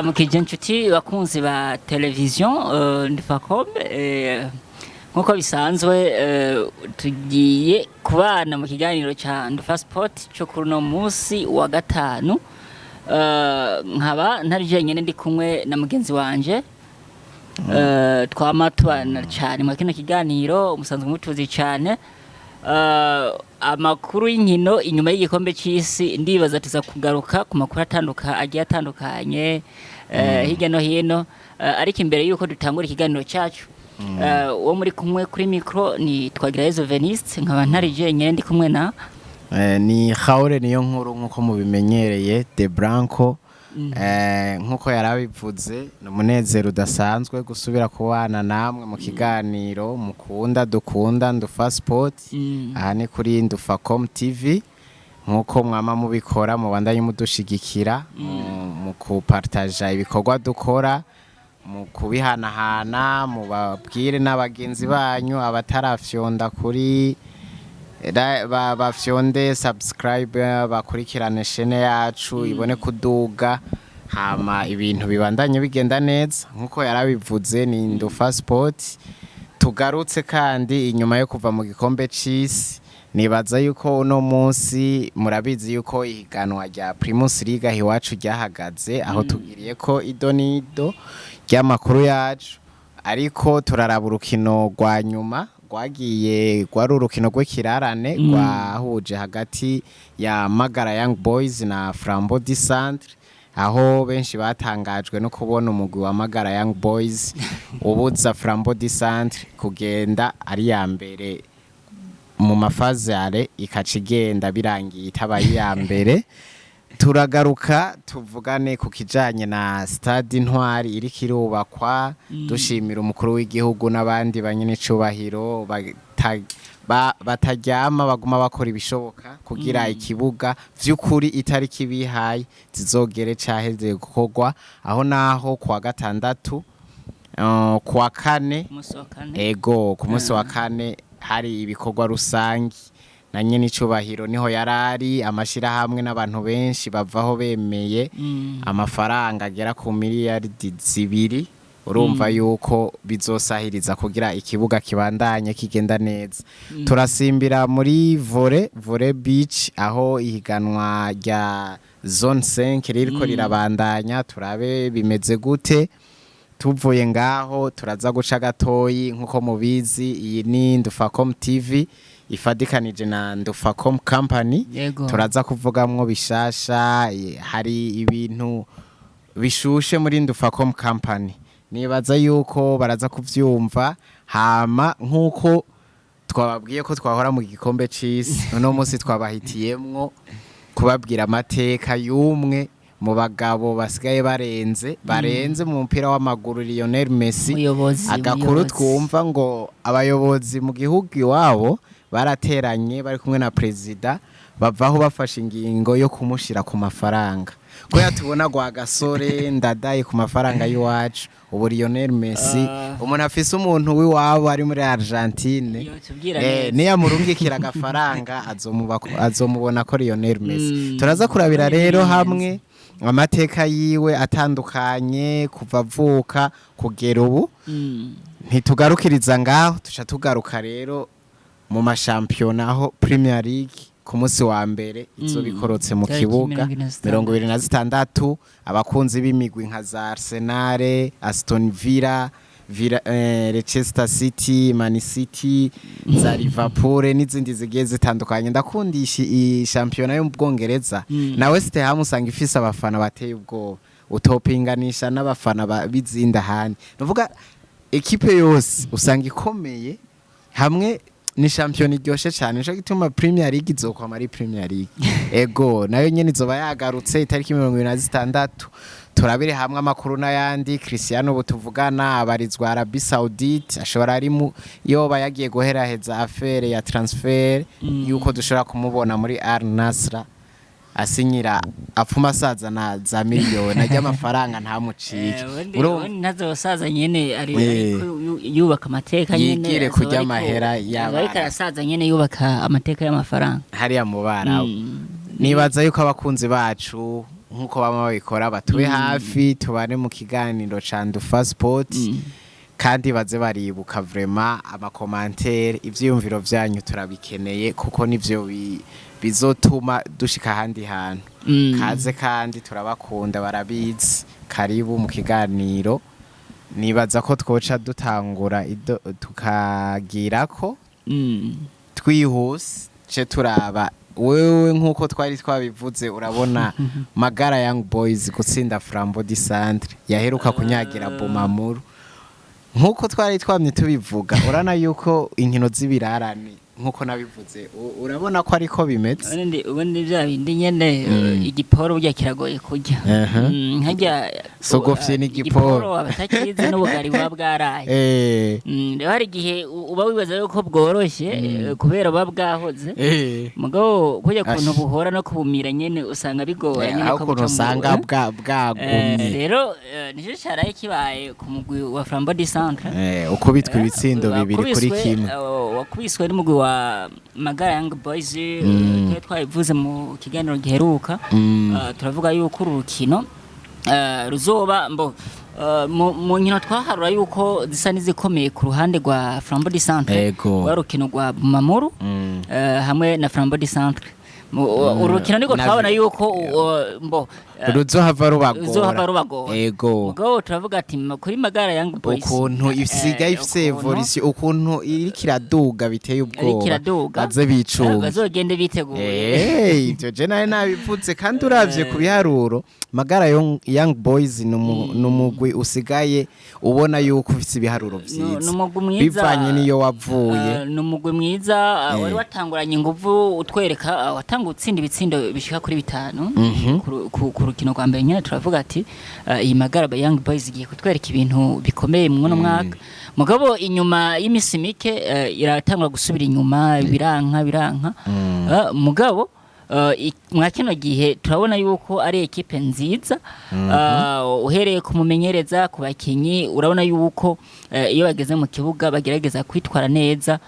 Ndabaramukije inshuti bakunzi ba televiziyo Ndufacom. Nk'uko bisanzwe, tugiye kubana mu kiganiro cya Ndufa Sport cyo kuri uno munsi wa gatanu. Nkaba ntari jenyine, ndi kumwe na mugenzi wanje twama tubana cyane mu kino kiganiro, musanzwe mutuzi cyane. Amakuru y'inkino inyuma y'igikombe cy'isi, ndibaza tuza kugaruka ku makuru agiye atandukanye hirya no hino. Ariko imbere y'uko dutangura ikiganiro cyacu, uwo muri kumwe kuri micro ni Twagirayezu Veniste, nkaba ntari jenyine, ndi kumwe na Ni Haure niyo nkuru, nkuko mubimenyereye, De Branco. Nkuko yarabivuze, ni umunezero udasanzwe gusubira kubana namwe mu kiganiro mukunda, dukunda, Ndufa Sport. Aha ni kuri Ndufacom TV. Nkuko mwama mubikora, mubandanye mudushigikira mu kupartaja ibikorwa dukora, mu kubihanahana, mubabwire n'abagenzi banyu abatarafyonda kuri bafyonde subscribe, bakurikirane chaîne yacu ibone kuduga, hama ibintu bibandanye bigenda neza. Nkuko yarabivuze, ni Ndufa Sport. Tugarutse kandi inyuma yo kuva mu gikombe c'isi. Nibaza yuko uno munsi murabizi yuko ihiganwa rya Primus League aho iwacu ryahagaze, aho tugiriye ko ido n'ido ry'amakuru yacu. Ariko turaraba urukino rwa nyuma rwagiye, rwari urukino rw'ikirarane rwahuje hagati ya Magara Young Boys na Flambeau du Centre, aho benshi batangajwe no kubona umugwi wa Magara Young Boys ubuza Flambeau du Centre kugenda ari ya mbere mu ma phase aller, ikaca igenda birangiye itabaye iya mbere. Turagaruka tuvugane ku kijanye na stade Intwari iriko irubakwa, dushimira umukuru w'igihugu n'abandi banyenicubahiro bataryama, baguma bakora ibishoboka kugira ikibuga vy'ukuri itariki bihaye zizogere caheze gukorwa. Aho naho kuwa gatandatu, kuwa kane. Umunsi wa kane. Ego, ku munsi wa kane hari ibikorwa rusangi na nyene icubahiro niho yarari, amashirahamwe n'abantu benshi bavaho bemeye amafaranga agera ku miliyaridi 2. Urumva yuko bizosahiriza kugira ikibuga kibandanye kigenda neza. Turasimbira muri volley beach, aho ihiganwa rya zone 5 ririko rirabandanya, turabe bimeze gute. Tuvuye ngaho turaza guca gatoyi. Nkuko mubizi, iyi ni Ndufacom TV ifadikanije na Ndufacom Company. Turaza kuvugamwo bishasha. Hari ibintu bishushe muri Ndufacom Company, nibaza yuko baraza kuvyumva. Hama nkuko twababwiye ko twahora mu gikombe c'isi, uno munsi twabahitiyemwo kubabwira amateka y'umwe mu bagabo basigaye barenze barenze mu mupira w'amaguru, Lionel Messi. Umuyobozi, Agakuru umuyobozi. twumva ngo abayobozi mu gihugu iwabo barateranye bari kumwe na perezida, bavaho bafashe ingingo yo kumushira ku mafaranga, ko yatubona gwa gasore ndadaye ku mafaranga y'iwacu. Ubu Lionel Messi, umuntu afise umuntu w'iwabo ari muri Argentine, Yotubwira neza. niyamurungikira agafaranga azomubona ko Lionel Messi. Turaza kurabira Lionel rero Messi. hamwe amateka yiwe atandukanye kuva avuka kugera ubu. Ntitugarukiriza ngaho, tuca tugaruka rero mu mashampiyona, aho Premier League ku munsi wa mbere izoba ikorotse mu Tariki kibuga 26. 26. Abakunzi b'imigwi nka za Arsenal, Aston Villa, Leicester City, Man City, za Liverpool n'izindi zigiye zitandukanye. Ndakundisha iyi shampiyona yo mu Bwongereza. Na West Ham usanga ifise abafana bateye ubwoba, utopinganisha n'abafana b'izindi ahandi. Nuvuga ekipe yose usanga ikomeye hamwe, ni shampiyona iryoshe cyane. Nico gituma Premier League izokwama ari Premier League. Ego, nayo nyene izoba yagarutse itariki 26. Turabire hamwe amakuru n'ayandi. Cristiano ubu tuvugana abarizwa Arabie Saoudite, ashobora ari mu yoba yagiye guheraheza affaire ya transfer, yuko dushobora kumubona muri Al Nassr asinyira, apfuma asaza na za miliyoni ajya amafaranga ntamucike. Urumva? Ubundi ntazosaza nyene, ari ariko yubaka amateka nyene. Yigire Azoba kurya amahera azoba y'abana. ariko arasaza nyene, yubaka amateka y'amafaranga hariya mu Barabu. Nibaza yuko abakunzi bacu Nkuko bama babikora, batube hafi, tubane mu kiganiro ca Ndufa Sport, kandi baze baribuka vraiment ama commentaires, ivyiyumviro vyanyu turabikeneye, kuko nivyo bizotuma dushika ahandi hantu. Kaze kandi turabakunda, barabizi. Karibu mu kiganiro. Nibaza ko twoca dutangura tukagirako twihuse, ce turaba wewe nk'uko twari twabivuze. Urabona Magara Young Boys gutsinda Flambeau du Centre yaheruka kunyagira Bumamuru, nk'uko twari twamye tubivuga, urana yuko inkino z'ibirarane, nk'uko nabivuze, urabona ko ariko bimeze. Ubundi bya bindi nyene, igiporo burya kiragoye kurya. Harya Sogofye n'igiporo. Igiporo abatakizi n'ubugari buba bwaraye. Rero hari igihe uba wibaza yuko bworoshye, kubera buba bwahoze, mugabo kurya kuntu Ash. buhora no kubumira nyene usanga bigora nyene Aho ko ukuntu buca mu usanga bwagumye. Rero nicyo caraye kibaye ku mugwi wa Flambeau du Centre. Ukubitwa ibitsindo 2 kuri 1. Wakubiswe n'umugwi wa Magara Young Boys. Twari twabivuze mu kiganiro giheruka. Turavuga yuko uru rukino ruzoba mbo mu nkino twaharura yuko zisa n'izikomeye ku ruhande rwa Flambeau du Centre, rwa rukino rwa Mamuru hamwe na Flambeau du Centre. Uru rukino niko twabona yuko mbo ruzohava rubagora. Ruzohava rubagora. Mugabo turavuga ati kuri Magara Young Boys Ukuntu isigaye ifise ukuntu évolution, ukuntu iriko iraduga biteye iriko ubwoba, iraduga, baze bicunga. Bazogende biteguye. Ibyo je nari nabivuze, kandi uravye ku biharuro, Magara Young Boys ni umugwi usigaye ubona yuko ufise ibiharuro vyiza Ni umugwi mwiza. bivanye n'iyo wavuye. Ni umugwi mwiza, wari watanguranye inguvu, utwereka, watanga utsinda ibitsindo bishika kuri 5 ku rukino rwa mbere nyine. Turavuga ati iyi Magara Young Boys igiye kutwereka ibintu bikomeye mu uno mwaka, mugabo inyuma y'imisi mike iratangura gusubira inyuma, biranka biranka. Mugabo mwa kino gihe turabona yuko ari ekipe nziza, uhereye ku mumenyereza, ku bakinyi, urabona yuko iyo bageze mu kibuga bagerageza kwitwara neza,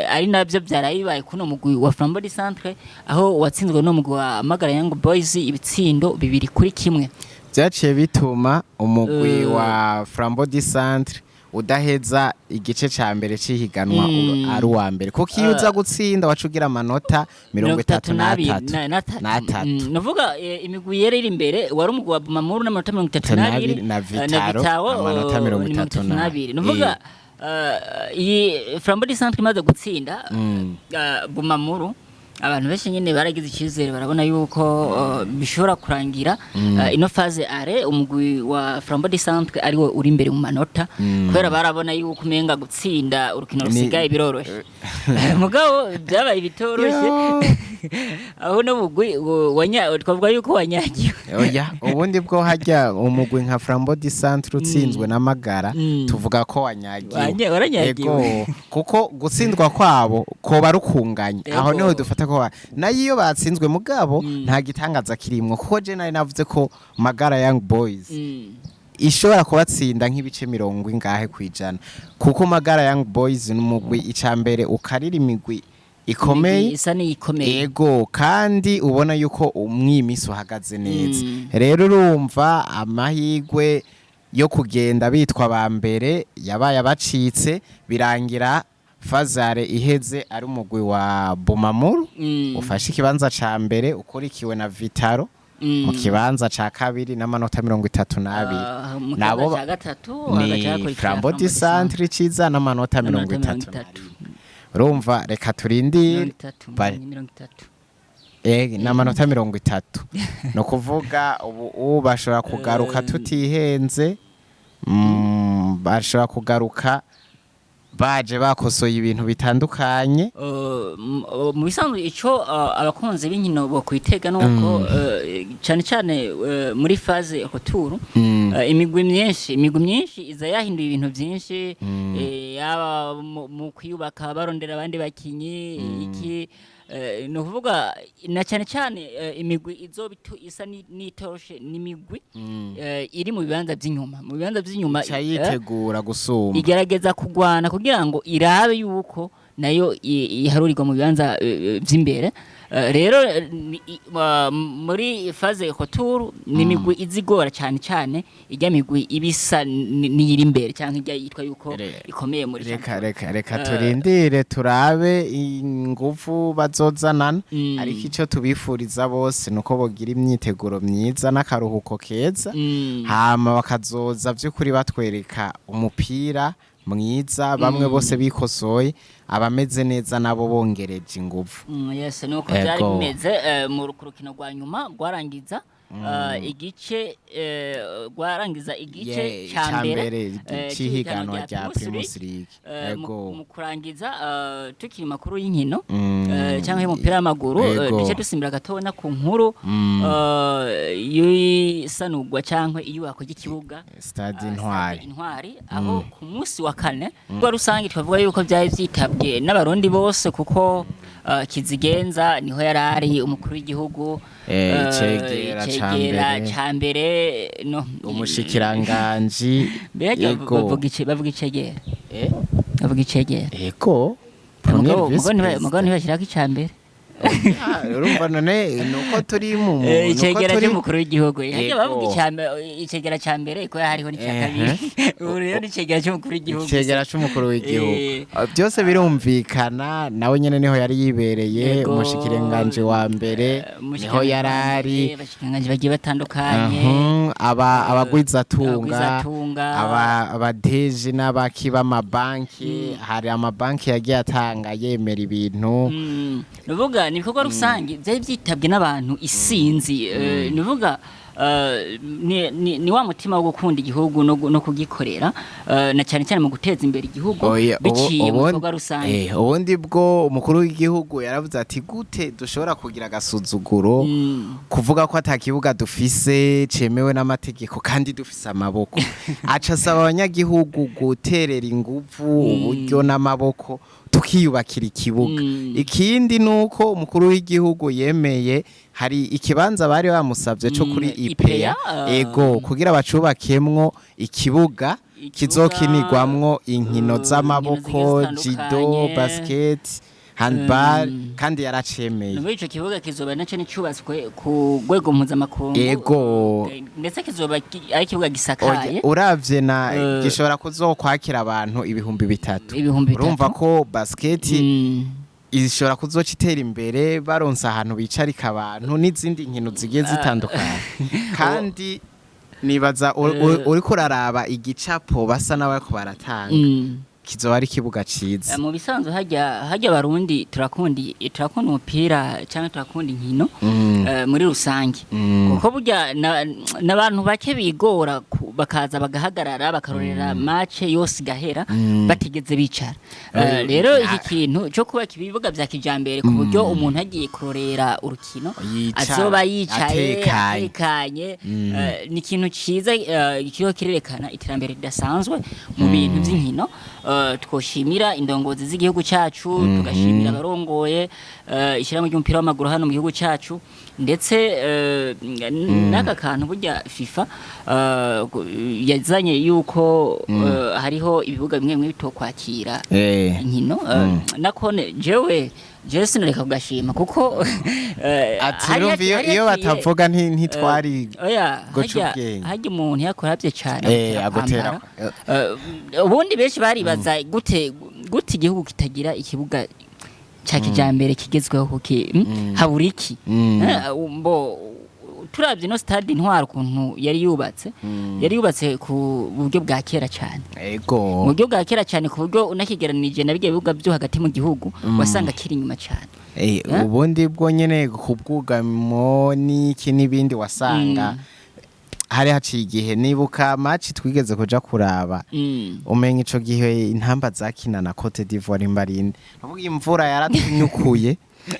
ari nabyo byaraye bibaye kuno mugwi wa Flambeau du Centre, aho watsinzwe no mugwi wa Magara Young Boys ibitsindo 2 kuri 1. Byaciye bituma umugwi wa Flambeau du Centre udaheza igice ca mbere c'ihiganwa ari uwa mbere, kuko iyo uza gutsinda waca ugira amanota 32. N'atatu. N'atatu. Nuvuga imigwi yera iri imbere wari umugwi wa Bumamuru n'amanota 32, n'abiri, na na Vitaro, Vitaro, amanota ni 32. Nuvuga iyi Flambeau du Centre imaze gutsinda Bumamuru, abantu benshi nyine baragize icyizere, barabona yuko bishobora kurangira ino phase aller umugwi wa Flambeau du Centre ari wo uri imbere mu manota, kubera barabona yuko umenga gutsinda urukino rusigaye biroroshye. Mugabo byabaye bitoroshye, aho no mugwi twavuga yuko wanyagiwe. Oya, ubundi bwo hajya umugwi nka Flambeau du Centre utsinzwe na Magara, tuvuga ko wanyagiwe. Waranyagiwe. Ego, kuko gutsindwa kwabo koba rukunganye aho niho dufata ko nayo iyo batsinzwe, mugabo nta gitangaza kirimwo, kuko je nari navuze ko Magara Young Boys ishobora kubatsinda nk'ibice mirongo ingahe kwijana, kuko Magara Young Boys ni umugwi icambere ukarira imigwi ikomeye. Isa n'iyikomeye. Ego, kandi ubona yuko umwimisi uhagaze neza. Rero urumva amahirwe yo kugenda bitwa ba mbere yabaye abacitse, birangira phase aller iheze ari umugwi wa Bumamuru ufashe ikibanza ca mbere, ukurikiwe na Vitaro mu kibanza ca kabiri n'amanota 32. Ah, mu Nabo kibanza ca gatatu hagaca ni hakurikira Flambeau du Centre ciza n'amanota n'amanota 31. 30. Urumva reka turindire. 30, 30. N'amanota 30, ni ukuvuga ubu bashobora kugaruka tutihenze, bashobora kugaruka baje bakosoye ibintu bitandukanye. Mu bisanzwe ico abakunzi b'inkino bokwitega nuko cane cane muri phase retour, imigwi myinshi iza yahinduye ibintu byinshi, yaba mu kwiyubaka barondera abandi bakinyi iki, ni ukuvuga na cyane cyane imigwi izoba isa n'itoroshe n'imigwi iri mu bibanza by'inyuma, mu bibanza by'inyuma ica yitegura gusumba. Igerageza kugwana kugira ngo irabe yuko nayo iharurirwa mu bibanza vy'imbere. Rero muri phase retour ni imigwi izigora cyane cyane ijya migwi ibisa n'iyiri imbere cyangwa ijya yitwa yuko ikomeye muri Reka championnat. reka turindire turabe ingufu bazozanana, ariko icyo tubifuriza bose nuko bogira imyiteguro myiza n'akaruhuko keza, hama bakazoza by'ukuri batwereka umupira mwiza, bamwe bose bikosoye, abameze neza nabo bongereje ingufu. Yes, nuko byari bimeze mu rukino rwa nyuma rwarangiza igice rwarangiza igice ca ca mbere mbere c'ihiganwa rya Primus League. Mu kurangiza, tukiri makuru y'inkino cyangwa y'umupira w'amaguru, duce dusimbira gatoya ku nkuru y'isanurwa cyangwa iyubakwa ry'ikibuga Stade Stade Intwari. Intwari, aho ku munsi wa kane rwa rusange twavuga yuko byari byitabwe n'Abarundi bose, kuko Kizigenza niho yari ari, umukuru w'igihugu, Icegera ca icegera mbere. ca mbere no Umushikiranganji. Mbega bavuga icegera? Bavuga icegera? Ego, premier Mugabo vice mugabo president. ntibashyirako ica mbere. Ah, urumva none nuko turi mu nuko Icegera turi cy'umukuru w'igihugu. Hajya bavuga icegera ca mbere ko hariho n'icya kabiri, ubu rero ni icegera cy'umukuru w'igihugu. Icegera c'umukuru w'igihugu. Byose birumvikana, nawe nyene niho yari yibereye. Umushikiranganji wa mbere niho Umushikiranganji yari wa ari. mbere, abashikiranganji bagiye batandukanye, Aba abagwizatunga, abagwizatunga. Abadeji n'abaki b'amabanki, hari amabanki yagiye atanga yemera ibintu. Nuvuga ni ibikorwa rusange byari byitabwe n'abantu isinzi, nuvuga ni wa mutima wo gukunda igihugu no kugikorera, na cyane cyane mu guteza imbere igihugu Oya, biciye mu bikorwa rusange. Ubundi bwo umukuru w'igihugu yaravuze ati: "Gute dushobora kugira agasuzuguro kuvuga ko ata kibuga dufise cemewe n'amategeko kandi dufise amaboko?" Aca asaba abanyagihugu guterera inguvu, uburyo n'amaboko, tukiyubakira ikibuga. Ikindi nuko umukuru w'igihugu yemeye, hari ikibanza bari bamusavye co kuri IPEA, IPEA, ego, kugira bacubakemwo ikibuga Ikibuga, kizokinirwamwo inkino z'amaboko, inkino zigiye judo, zitandukanye. basket, handball, kandi yaracemeye. Muri ico kibuga kizoba naco nicubatswe ku rwego mpuzamakungu. Ndetse kizoba ari ikibuga gisakaye. Oya, uravye na gishobora kuzokwakira abantu 3000. 3000. Urumva ko basket ishobora kuzoca itera imbere baronse ahantu bicarika abantu n'izindi nkino zigiye zitandukanye. Kandi nibaza uriko uraraba igicapo basa n'abariko baratanga, kizoba ari ikibuga ciza. Mu bisanzwe hajya Abarundi turakunda umupira cyangwa turakunda inkino muri rusange, kuko burya n'abantu bake bigora bakaza bagahagarara bakarorera match yose igahera batigeze bicara. Rero iki kintu cyo kubaka ibibuga vya kijambere ku buryo umuntu agiye kurorera urukino Yicara, azoba yicaye atekanye. Atekanye, ni ikintu ciza, kiriho kirerekana iterambere ridasanzwe mu bintu by'inkino. Twoshimira indongozi z'igihugu cyacu, tugashimira abarongoye ishyirahamwe ry'umupira w'amaguru hano mu gihugu cyacu, ndetse n'aka kantu burya FIFA yazanye yuko hariho ibibuga bimwe bimwe bitokwakira inkino, nakone jewe sinareka kugashima kuko Ati hari urumva iyo hari iyo haciye batavuga ntitwari oya, guca hajya ubwenge. Hajya umuntu yakoravye cane Agutera kwambara. Ubundi benshi baribaza gute gute igihugu kitagira ikibuga ca kijambere kigezweho, habura iki? Mbo turavye no stade Intwaro ukuntu yari yubatse, yari yubatse ku buryo bwa kera cyane, mu buryo bwa kera cyane, ku buryo unakigeranije na birya bibuga byo hagati mu gihugu wasanga kiri inyuma cyane. Ubundi bwo nyene ku bwugamo n'iki n'ibindi, wasanga hari haciye igihe. Nibuka match twigeze kuja kuraba, umenya ico gihe Intamba zakina na Cote d'Ivoire, imbarinde avuga imvura yaratunyukuye,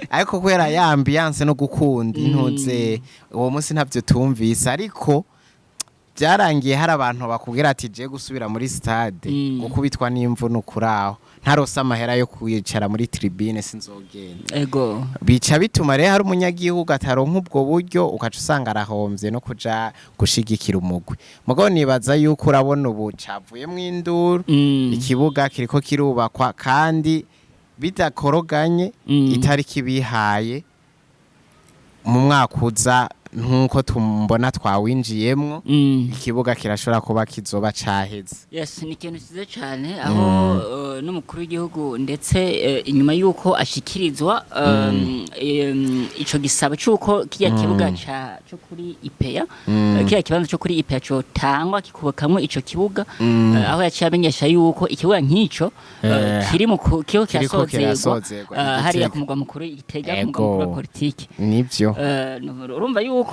ariko kubera ya ambiance no gukunda intuze, uwo munsi ntavyo tumvise, ariko byarangiye hari abantu bakubwira ati: "Je gusubira muri stade gukubitwa n'imvune ukuraho, ntarose amahera yo kwicara muri tribune, sinzogenda." Bica bituma rero hari umunyagihugu ataronka ubwo buryo, ukaca usanga arahomvye no kuja gushigikira umugwi. Mugabo nibaza yuko urabona ubu cavuyemwo induru, ikibuga kiriko kirubakwa kandi bidakoroganye, itariki bihaye. Mu mwaka uza, nk'uko tumbona twawinjiyemwo, ikibuga kirashobora kuba kizoba caheze. Yes, ni ikintu cyiza cyane aho n'umukuru w'igihugu ndetse inyuma y'uko ashikirizwa ico gisabo c'uko kirya kibuga cyo kuri IPEA, kiriya kibanza cyo kuri IPEA cotangwa kikubakamwo ico kibuga, aho yaciye amenyesha yuko ikibuga nk'ico kiri mu kiriho Kiriko kirasozerwa kirasozerwa i hariya Gitega. ku mugwa mukuru i Gitega, ku mugwa mukuru wa politiki. Nivyo. Urumva yuko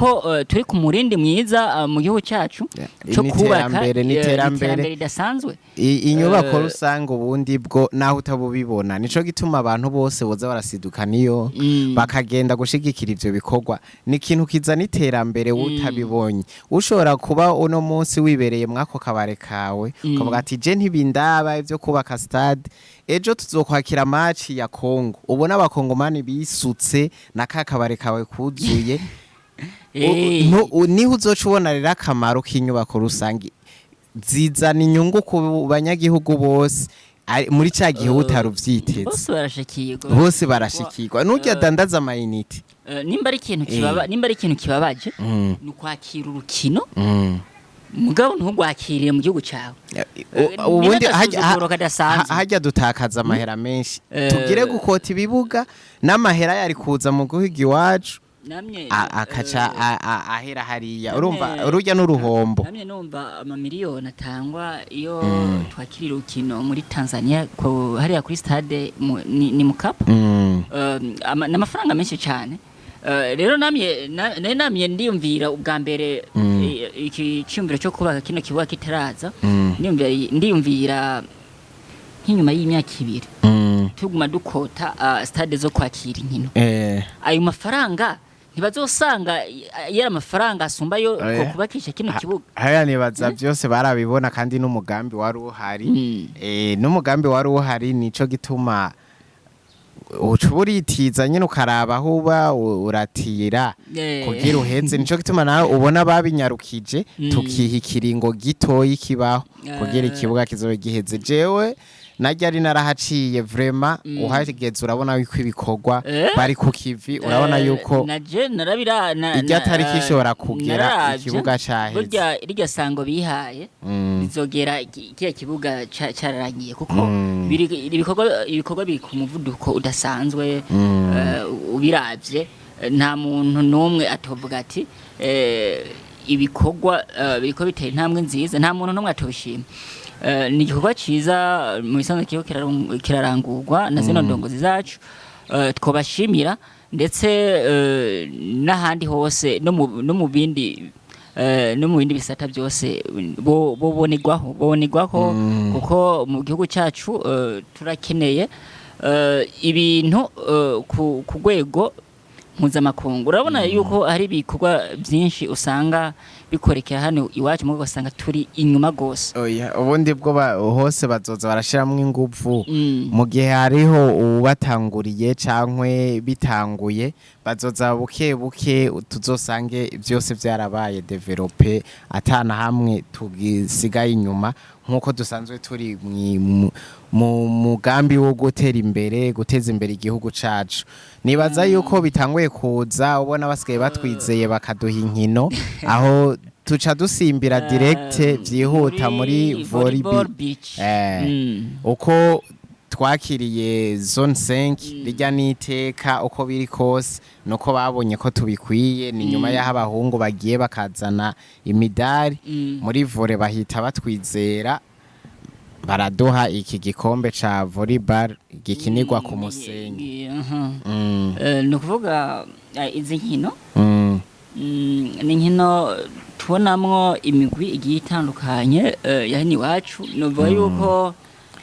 turi ku murindi mwiza mu gihugu cyacu cyo kubaka N'iterambere, n'iterambere. Iterambere ridasanzwe. Inyubako rusange ubundi bwo naho utabubibona, nico gituma abantu bose boza barasiduka niyo bakagenda gushigikira ivyo bikorwa. Ni ikintu kizana iterambere utabibonye. Ushobora kuba uno munsi wibereye mwako kabare kawe, ukavuga ati: "Je ntibindaba ivyo kubaka stade." Ejo tuzokwakira match ya Congo, ubona abakongomani bisutse na ka kabare kawe kuzuye. Niho uzoca ubona rero akamaro k'inyubako rusange zizana inyungu ku banyagihugu bose muri ca gihe utari uvyiteze. Bose barashikirwa. Bose barashikirwa, n'urya adandaza amayinite. Nimba ari ikintu kibabaje, ni ukwakira urukino mugabo ntugwakirire mu gihugu cyawe. Ubundi Niba agasuzuguro kadasanzwe. Hajya dutakaza amahera menshi, tugire gukota ibibuga n'amahera yari kuza mu guhiga iwacu, Namye akaca ahera hariya. Urumva urujya n'uruhombo. Namye numva amamiliyoni atangwa iyo twakirira urukino muri Tanzania, hariya kuri stade ni Mkapa. N'amafaranga menshi cyane. Rero namye nari namye ndiyumvira ubwa mbere iki cyumviro cyo kubaka kino kibuga kitaraza, ndiyumvira nk'inyuma y'imyaka 2 tuguma dukota stade zo kwakira inkino, ayo mafaranga ntibazosanga yari amafaranga asumba yo kubakisha kino kibuga. Hariya nibaza byose barabibona, kandi n'umugambi wari uhari. N'umugambi wari uhari, nico gituma uca uritiza nyine, ukaraba aho uba uratira kugira uheze. Nico gituma nawe ubona babinyarukije, tukiha ikiringo gitoyi kibaho kugira ikibuga kizobe giheze. Jewe naryo ari narahaciye, vraiment uhageze urabona yuko ibikorwa bari ku kivi, urabona yuko naje narabira irya tariki ishobora kugera nararavye. ikibuga caheze. Burya irya sango bihaye bizogera kiriya kibuga cararangiye, kuko ibikorwa biri ku muvuduko udasanzwe. Ubiravye, nta muntu n'umwe atovuga ati ibikorwa biriko bitera intambwe nziza, nta muntu n'umwe atobishima. Ni igikorwa ciza mu bisanzwe kiriko kirarangurwa na zino ndongozi zacu. Twobashimira ndetse n'ahandi hose no mu bindi bisata byose bo bobonerwaho, kuko mu gihugu cyacu turakeneye ibintu ku rwego mpuzamakungu. Urabona yuko hari ibikorwa byinshi usanga bikorekera hano iwacu, mugo ugasanga turi inyuma gose. Oya, ubundi bwo hose bazoza barashiramwo inguvu. Mu gihe hariho ubatanguriye cankwe bitanguye, bazoza buke buke, tuzosange byose byarabaye développé, atana hamwe tugisigaye inyuma, nk'uko dusanzwe turi mu mugambi wo gutera imbere, guteza imbere igihugu cacu. Nibaza yuko bitanguye kuza, ubona basigaye batwizeye bakaduha inkino, aho tuca dusimbira direct vyihuta muri volleyball volleyball beach. Uko twakiriye zone 5 rijya n'iteka, uko biri kose nuko babonye ko tubikwiye. Ni nyuma y'aho abahungu bagiye bakazana imidari muri volley, bahita batwizera baraduha iki gikombe ca volleyball gikinirwa ku musenyi. Ni ukuvuga izi nkino ni inkino tubonamwo imigwi igiye itandukanye ya hano iwacu, nuvuga yuko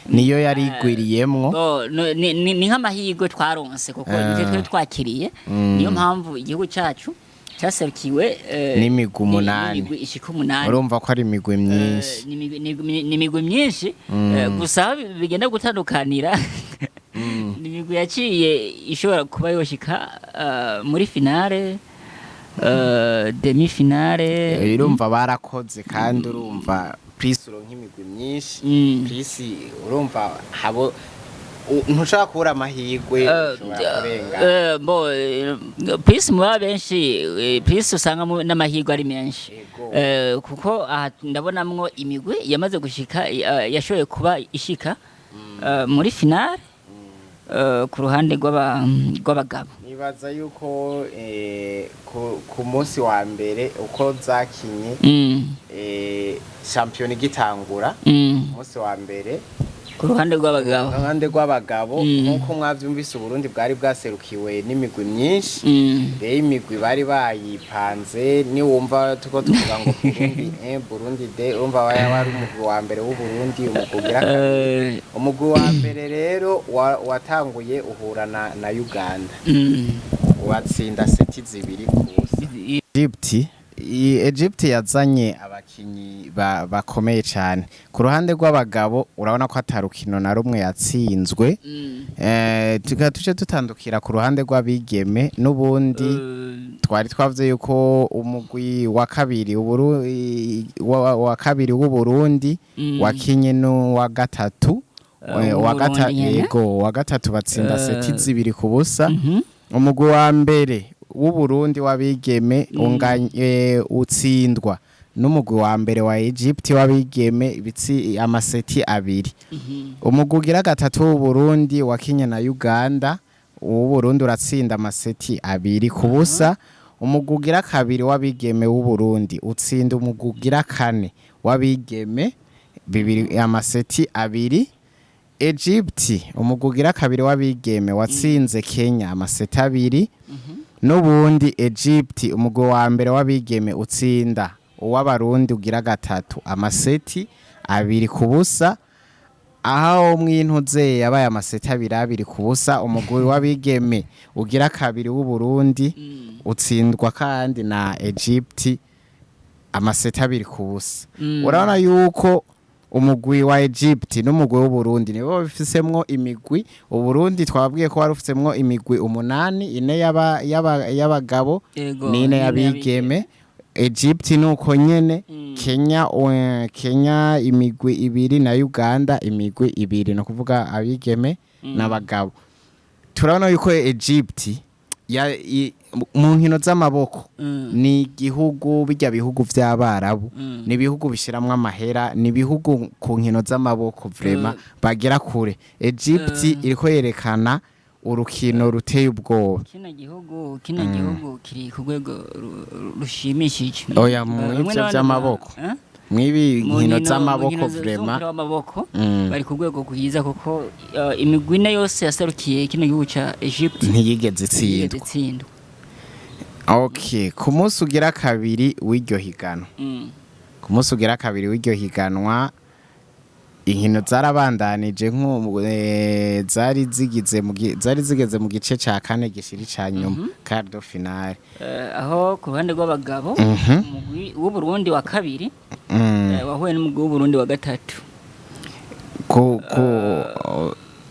Niyo yari igwiriyemwo. Bo, ni nk'amahirwe twaronse kuko nivyo twari twakiriye. Niyo mpamvu igihugu cacu cyaserukiwe N'imigwi 8. N'imigwi ishika 8. Urumva ko ari imigwi myinshi. Ni imigwi myinshi, gusa aho bigenda gutandukanira ni imigwi yaciye ishobora kuba yoshika muri finale, demi finale. Urumva barakoze, kandi urumva plus uronka imigwi myinshi, plus urumva habo Ntushobora kubura amahirwe, ushobora kurenga. Bo pisi muba benshi, pisi usanga n'amahirwe ari menshi. Kuko aha ndabonamwo imigwi yamaze gushika, yashoboye kuba ishika muri finale ku ruhande rw'abagabo. Nibaza yuko ku munsi wa mbere uko zakinye, shampiyona igitangura, umunsi wa mbere, Ku ruhande rw'abagabo. Ruhande rw'abagabo, nk'uko mwavyumvise, Uburundi bwari bwaserukiwe n'imigwi myinshi. Rero imigwi bari bayipanze, niwumva tuko tuvuga ngo Burundi 1, Burundi 2, urumva wari umugwi wa mbere w'Uburundi, umugwi ugira kabiri. Umugwi wa mbere rero watanguye uhura na Uganda, watsinda seti 2-0. Egypt, Egypt yazanye abakinyi bakomeye cyane. Ku ruhande rw'abagabo urabona ko atarukino na rumwe yatsinzwe. Tuka tuce tutandukira ku ruhande rw'abigeme n'ubundi. Twari twavuze yuko umugwi wa kabiri wa kabiri w'Uburundi wakinye n'uwa gatatu, wa W'Uburundi nyene. Yego, wa gatatu batsinda seti 2-0. Umugwi wa mbere w'Uburundi w'abigeme utsindwa n'umugwi wa mbere wa Egypt w'abigeme ibitsi amaseti 2. Umugwi ugira gatatu w'Uburundi wakinye na Uganda, uw'Uburundi uratsinda amaseti 2-0. Umugwi ugira kabiri w'abigeme w'Uburundi utsinda umugwi ugira kane w'abigeme bibiri amaseti 2. Egypt, umugwi ugira kabiri w'abigeme watsinze Kenya amaseti 2. N'ubundi Egypt, umugwi wa mbere w'abigeme utsinda uw'Abarundi ugira gatatu amaseti 2-0. Aho mwintuze yabaye amaseti 2-2. Umugwi w'abigeme ugira kabiri w'Uburundi utsindwa kandi na Egypt amaseti 2-0. Urabona yuko umugwi wa Egypt n'umugwi w'Uburundi nibo bifisemwo imigwi. Uburundi twababwiye ko wari ufisemwo imigwi 8, ine y'abagabo n'ine ine y'abigeme. Egypt nuko nyene. Kenya, Kenya imigwi 2 na Uganda imigwi 2, no kuvuga abigeme n'abagabo. Turabona yuko Egypt mu nkino z'amaboko ni igihugu, bijya bihugu vy'Abarabu, ni ibihugu bishiramwo amahera, ni ibihugu ku nkino z'amaboko vraiment bagera kure. Egypt iriko yerekana urukino ruteye ubwoba. Kino gihugu kiri ku rwego rushimishije. Oya, mu Bamwe ivyo n'abandi vy'amaboko. Eh? Mwibi Mu nkino mu z'amaboko nkino vraiment. z'umupira w'amaboko bari ku rwego rwiza, kuko imigwi ine yose yaserukiye kino gihugu ca Egypt ntiyigeze ntiyigeze itsindwa. itsindwa. Okay, ku munsi ugira kabiri w'iryo higanwa, ku munsi ugira kabiri w'iryo higanwa, inkino zarabandanije nko zari zigeze mu gice ca kane gishiri ca nyuma, quart de finale. Aho ku ruhande rw'abagabo, umugwi w'Uburundi wa kabiri wahuye n'umugwi w'Uburundi wa gatatu. Ku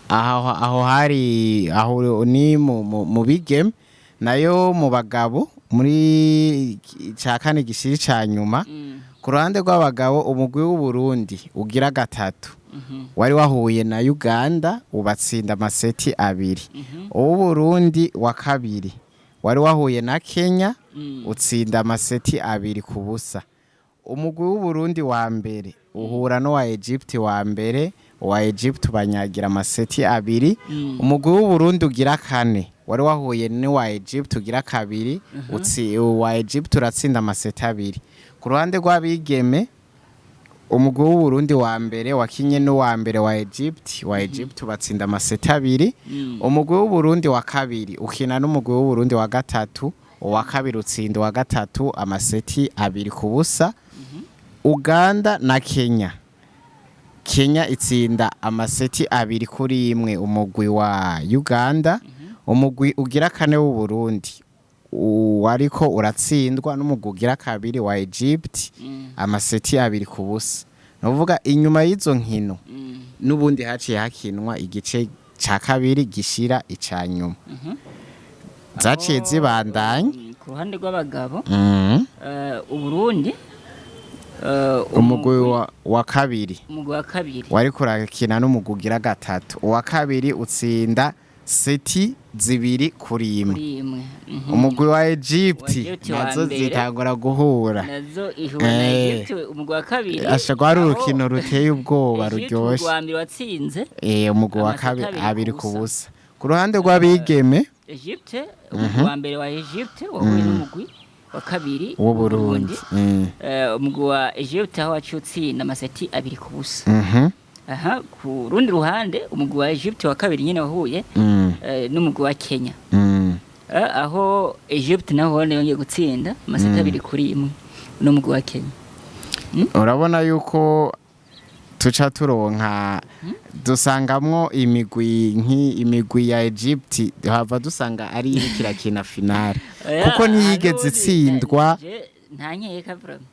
aho hari aho ni mu bigeme, nayo mu bagabo muri ca kane gishiri ca nyuma, ku ruhande rw'abagabo umugwi w'Uburundi ugira gatatu wari wahuye na Uganda, ubatsinda amaseti 2. Uw'Uburundi wa kabiri wari wahuye na Kenya, utsinda amaseti 2-0. Umugwi w'Uburundi wa mbere uhura n'uwa Egypt wa mbere, uwa Egypt banyagira amaseti 2. Umugwi w'Uburundi ugira kane wari wahuye n'uwa Egypt ugira kabiri, uwa Egypt uratsinda amaseti 2. Ku ruhande rw'abigeme, umugwi w'Uburundi wa mbere wakinye n'uwa mbere wa Egypt, wa Egypt batsinda amaseti 2. Umugwi w'Uburundi wa kabiri ukina n'umugwi w'Uburundi wa gatatu, uwa kabiri utsinda uwa gatatu amaseti 2-0. Uganda na Kenya, Kenya itsinda amaseti 2-1 umugwi wa Uganda. Umugwi ugira kane w'Uburundi wariko uratsindwa n'umugwi ugira kabiri wa Egypt amaseti 2-0. Nuvuga inyuma y'izo nkino n'ubundi haciye hakinwa igice ca kabiri gishira ica nyuma, zaciye Aho, zibandanya. Ku ruhande rw'abagabo, Uburundi Umugwi wa kabiri. Umugwi wa kabiri. Wari kurakina n'umugwi ugira gatatu, uwa kabiri utsinda seti 2-1. Kuri imwe. Umugwi wa Egypt Wa Egypt wa nazo mbere. zitangura guhura. Nazo ihura na Egypt, umugwi wa kabiri. Ashobora ari aho urukino ruteye ubwoba, Egypt, ruryoshe. umugwi wa mbere watsinze Umugwi wa amaseti kabiri abiri abiri ku ku busa. busa. Ku ruhande rw'abigeme, Egypte, umugwi wa mbere wa Egypte wahuye n'umugwi wa kabiri w'Uburundi. Umugwi wa Egypte aho waciye utsinda amaseti 2-0. Aha ku rundi ruhande, umugwi wa Egypte wa kabiri nyine wahuye n'umugwi wa Kenya. Aho Egypte naho yongeye gutsinda amaseti 2-1 n'umugwi wa Kenya. Urabona yuko tuca turonka dusangamwo imigwi imigwi ya Egypt, hava dusanga ari iriko irakina finale, kuko ntiyigeze itsindwa. Nta nkeka vraiment.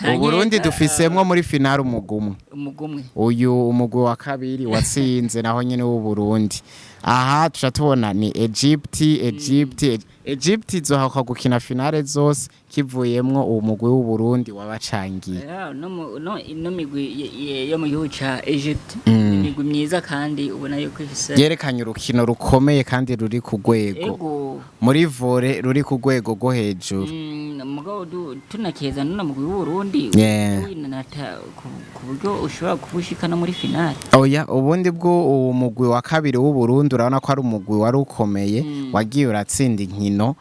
Nta Uburundi nkeka, dufisemwo muri finale umugwi umwe. Umugwi umwe. Uyu umugwi wa kabiri watsinze naho nyene w'Uburundi. Aha tuca tubona ni Egypt, Egypt, Egypt izohakwa gukina finale zose kivuyemwo uwo mugwi w'Uburundi wabacangiye. Ya, no no ino migwi yo mu gihugu ca Egypt ni imigwi myiza kandi ubona yuko ifise Yerekanye urukino rukomeye kandi ruri ku rwego muri volley, ruri ku rwego rwo hejuru. Mugabo tunakeza none mugwi w'Uburundi winanata ku buryo ushobora kubushika no muri finale. Oya, ubundi bwo uwo mugwi wa kabiri w'Uburundi urabona ko ari umugwi wari ukomeye, wagiye uratsinda inkino.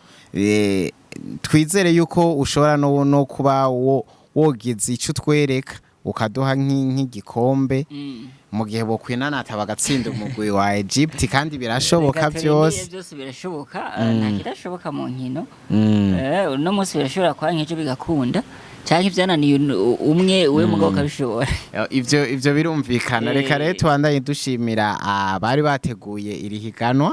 Twizere yuko ushobora no kuba wogize icyo utwereka, ukaduha nk'igikombe mu gihe bokwinanata bagatsinda umugwi wa Egypt, kandi birashoboka. Reka turindire. Byose. Byose birashoboka, nta kidashoboka mu nkino. Uno munsi birashobora kuba nk'ejo bigakunda, canke ivyananiye umwe, we mugabo ukabishobora. Ivyo birumvikana. Reka rero tubandanye dushimira abari bateguye iri higanwa,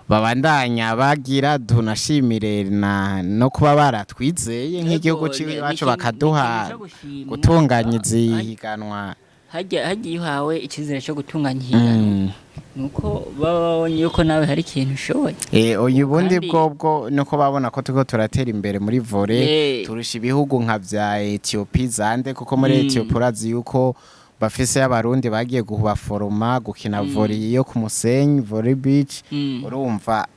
babandanya bagira, tunashimire na no kuba baratwizeye nk'igihugu c'iwacu, ni bakaduha ikintu co gushimwa. gutunganya izi higanwa. Harya iyo uhawe icyizere cyo gutunganya ihiganwa, nuko baba babonye yuko nawe hari ikintu ushoboye. Uyu bundi bwobwo nuko babona ko turiko turatera imbere muri volley, turusha ibihugu nka vya Ethiopia zande, kuko muri Ethiopia urazi yuko bafise Abarundi bagiye gubaforoma gukina volley yo ku musenyi, volley beach. Urumva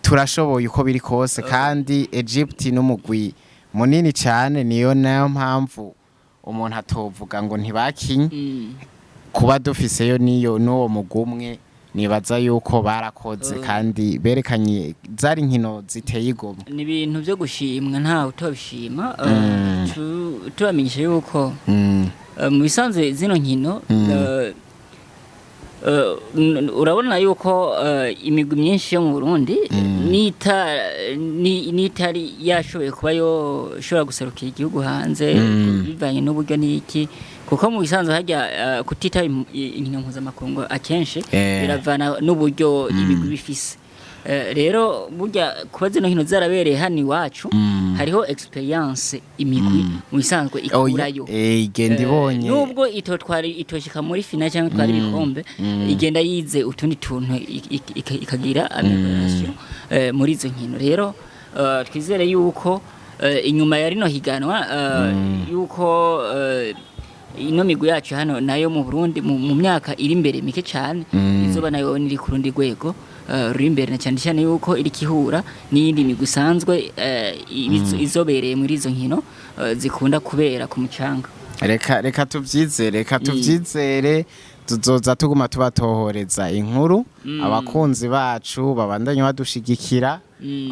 turashoboye uko biri kose, kandi Egypt n'umugwi munini cyane, niyo nayo mpamvu umuntu atovuga ngo ntibakinye. Kuba dufiseyo niyo n'uwo mugwi umwe, nibaza yuko barakoze kandi berekanye zari inkino ziteye igomwe. Ni ibintu byo gushimwa, ntawe utobishima. Tubamenyesha yuko mu bisanzwe zino nkino, urabona yuko imigwi myinshi yo mu Burundi nitari yashoboye kuba yoshobora guserukira igihugu hanze bivanye n'uburyo n'iki, kuko mu bisanzwe harya kutitaba inkino mpuzamakungu akenshi biravana n'uburyo imigwi bifise. Rero burya kuba zino nkino zarabereye hano iwacu, hariho experience imigwi mu bisanzwe ikurayo. Igenda ibonye. Nubwo itotwara, itoshika muri finale cyangwa itwara ibikombe, igenda yize utundi tuntu, ikagira amélioration muri izo nkino. Rero twizere yuko inyuma ya rino higanwa yuko ino migwi yacu hano nayo mu Burundi mu myaka iri imbere mike cyane izoba nayo iri ku rundi rwego ruri imbere, na cyane cyane yuko iri kihura n'iyindi migwi isanzwe izobereye muri izo nkino zikunda kubera ku mucanga. Reka tubyizere, reka tubyizere. Tuzoza tuguma tubatohoreza inkuru. Abakunzi bacu babandanye badushigikira,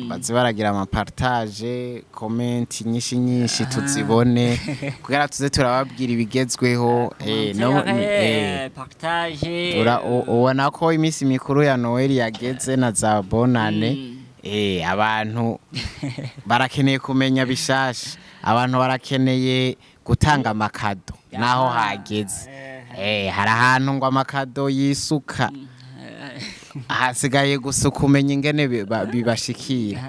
baze baragira amapartage, comment nyinshi nyinshi, tuzibone kugira tuze turababwira ibigezweho. Partage. Ubona ko iminsi mikuru ya Noel yageze na za Bonane. Abantu barakeneye kumenya bishasha, abantu barakeneye gutanga amakado naho hageze. Hari ahantu ngo amakado yisuka, hasigaye gusa kumenya ingene bibashikira.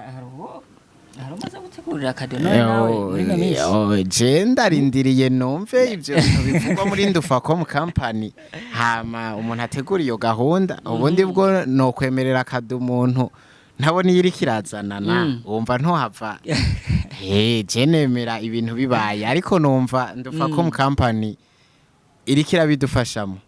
Hari umaze gutegurira akado none nawe muri ino minsi? Oh, je ndarindiriye numve ivyo bintu bivugwa muri Ndufacom Company, hama umuntu ategura iyo gahunda. Ubundi bwo nokwemerera akado umuntu ntabona iyo iriko irazanana, wumva ntohava. Je nemera ibintu bibaye, ariko numva Ndufacom Company iriko irabidufashamo.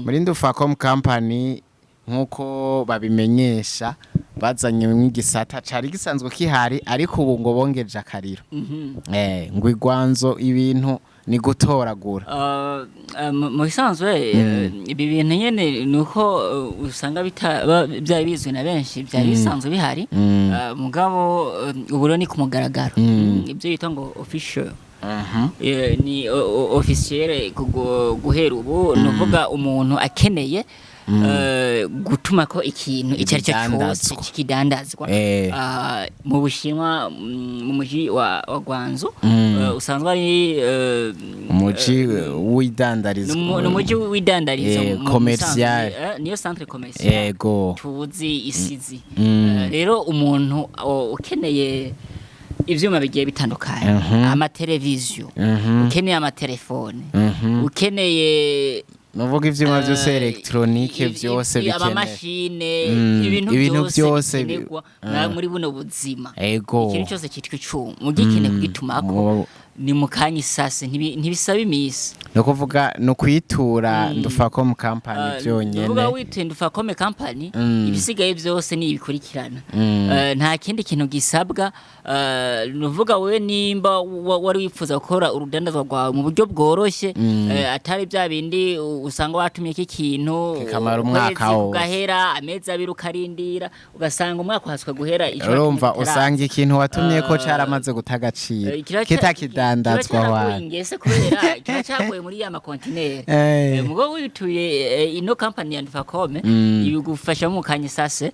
Muri Ndufacom Company, nk'uko babimenyesha, bazanye igisata cari gisanzwe kihari, ariko ubu ngo bongeje akariro. Ngo igwanzo ibintu ni gutoragura. Mu bisanzwe, ibi bintu nyene ni uko usanga byari bizwi na benshi, byari bisanzwe bihari. Mugabo ubu rero ni ku mugaragaro. Ibyo bita ngo official. Ni officiel guhera ubu, ni ukuvuga umuntu akeneye gutuma ko ikintu icyo ari cyo cyose Ibidandazwa. kikidandazwa mu Bushinwa, mu muji wa Guangzhou, usanzwe ari umuji w'idandarizwa. Ni umuji w'idandarizo Commercial. Musanzwe, niyo centre commercial tuzi isizi. Rero umuntu ukeneye ivyuma bigiye bitandukanye, amateleviziyo, ukeneye amatelefone, ukeneye nuvuga ivyuma vyose électronique vyose bikenewe. Amamashine, ibintu ibintu byose byose bikenerwa muri buno buzima, ikintu cyose cyitwa icuma ugikeneye kugitumako, ni mu kanya isase, ntibisaba imisi. Ni ukuvuga ni ukwitura Ndufacom Company Nukuvuga vyonyene. wituye Ndufacom Company, ibisigaye byose ni ibikurikirana. Nta kindi kintu gisabwa. Nuvuga wewe nimba wari wifuza gukora urudandazwa rwawe mu buryo bworoshye, atari bya bindi usanga watumye iki kintu Kikamara umwaka ukwezi wose. kugahera, amezi 2 ukarindira, ugasanga umwaka uhaswe guhera ico watumye Urumva kitaraza. usanga ikintu watumye ko caramaze guta agaciro, kitakidandazwa kiba caraguye wanyu. Ingese kubera kiba cyaguye muri ya makontineri. Mugo wituye ino company ya Ndufacom, ibigufasha mu kanya sase,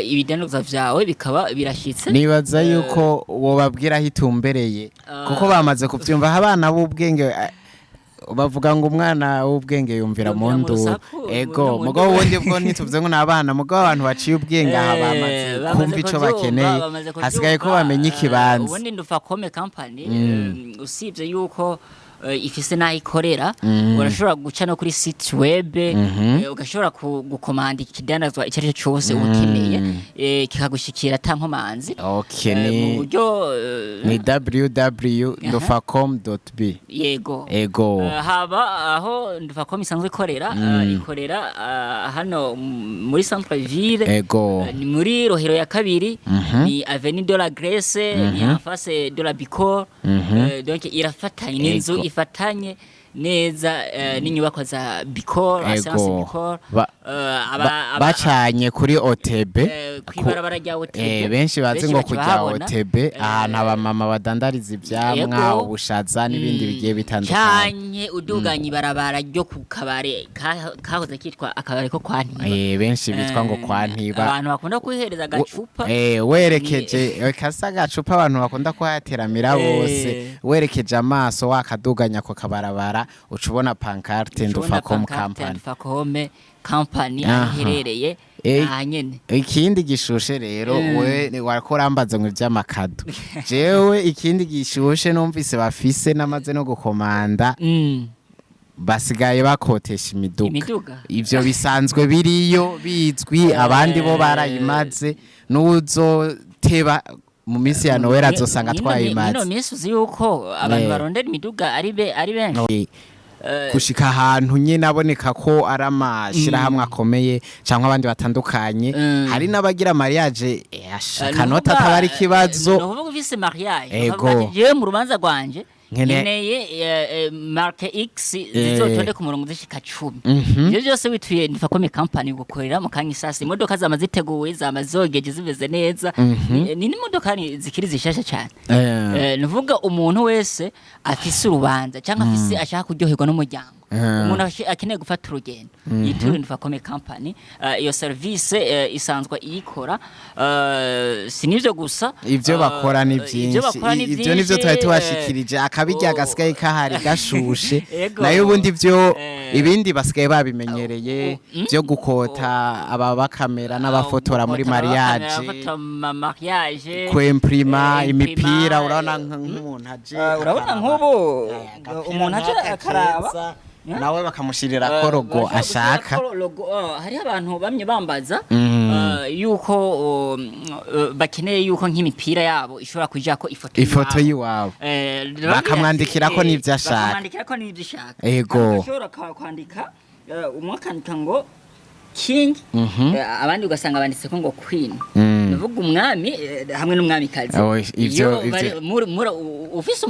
ibidandazwa vyawe bikaba birashitse. Nibaza yuko wobabwira aho itumbereye, kuko bamaze kuvyumva aho abana b'ubwenge, bavuga ngo umwana w'ubwenge yumvira mu Yumvira mu nduru. rusaku, Ego. no mu Mugabo nduru. ubundi bwo ntituvuze ngo ni abana, mugabo abantu baciye ubwenge aha bamaze bamaze kumva ico kuvyumva, bakeneye, bamaze hasigaye ko kuvyumva. bamenya ikibanza. Ubundi Ndufacom Company, usibye yuko ifise n'aho ikorera, urashobora guca no kuri site web, ugashobora gukomanda ikidandazwa icyo ari cyo cyose uba ukeneye, kikagushikira ata nkomanzi. Mu buryo Ni www.ndufacom.b. Yego. Ego. Haba aho Ndufacom isanzwe ikorera, ikorera hano muri centre ville. Ni muri Rohero ya kabiri, ni avenue de la Grèce, ni en face de la Bicor. Donc irafatanye n'inzu ifatanye neza n'inyubako za Bicor, Assurance Bicor. Bacanye kuri OTB. Kw'ibarabara rya OTB. Benshi bazi ngo baca kujya bahabona. OTB, ahantu abamama badandariza ivyamwa, ubushaza n'ibindi bigiye bitandukanye. Canke uduganye ibarabara ryo ku kabare kahoze kitwa akabare ko kwa Ntiba. Benshi bitwa ngo kwa Ntiba. Abantu bakunda kwihereza agacupa. Werekeje kasa agacupa, abantu bakunda kuhateramira bose. Werekeje amaso wakaduganya ku kabarabara, uca ubona pancarte Ndufacom Company. Ndufacom Company aho iherereye, aha nyene. Ikindi gishushe rero, we wariko urambaza ngo ivy'amakado, jewe ikindi gishushe numvise bafise namaze no gukomanda, basigaye bakotesha imiduga. Imiduga. Ivyo bisanzwe biriyo bizwi, abandi bo barayimaze, n'uzoteba mu minsi ya Noel azosanga twayimaze. Mino minsi uzi yuko abantu barondera imiduga ari benshi. Gushika ahantu nyine aboneka ko ari amashirahamwe akomeye cyangwa abandi batandukanye, hari n'abagira mariage, akanota ataba ari ikibazo. Ni ukuvuga ufise mariage, Ego. ukavuga ati, jewe mu rubanza rwanje nkeneye marque X zizotonde ku murongo zishika 10. Ivyo byose wituye Ndufacom Company gukorera mu kanya isasi, imodoka zama ziteguwe, zama zogeje, zimeze neza. Ni n'imodoka zikiri zishasha cyane. Nuvuga umuntu wese afise urubanza cyangwa afise ashaka kuryoherwa n'umuryango, umuntu akeneye gufata urugendo, yiture Ndufacom Company. Iyo service isanzwe iyikora. Si nivyo gusa, Ivyo bakora ni ivyo vyinshi. bakora ni Ivyo nivyo twari vyinshi, tubashikirije, akabirya gasigaye kahari gashushe. Ego. Nayo ubundi vyo ibindi basigaye babimenyereye, vyo gukota ababakamera n'abafotora muri mariage, abafotora mariage, kwemprima imipira. Imprima, Urabona nk'umuntu aje urabona akaraba. nk'ubu Agapira umuntu aje nk'aka akaraba keza, nawe bakamushirira ko logo Bashobora ashaka. gushirako logo, hariho abantu bamye bambaza. Yuko bakeneye yuko nk'imipira yabo ishobora kujako ifoto Ifoto y'iwabo. y'iwabo. Babwira Bakamwandikirako ati, n'ivyo ashaka. Bakamwandikirako n'ivyo ashaka. Ashobora kwandika, umwe akandika ngo "king", abandi ugasanga banditseko ngo "queen". Nuvuga umwami hamwe n'umwamikazi. Oh, Iyo ufise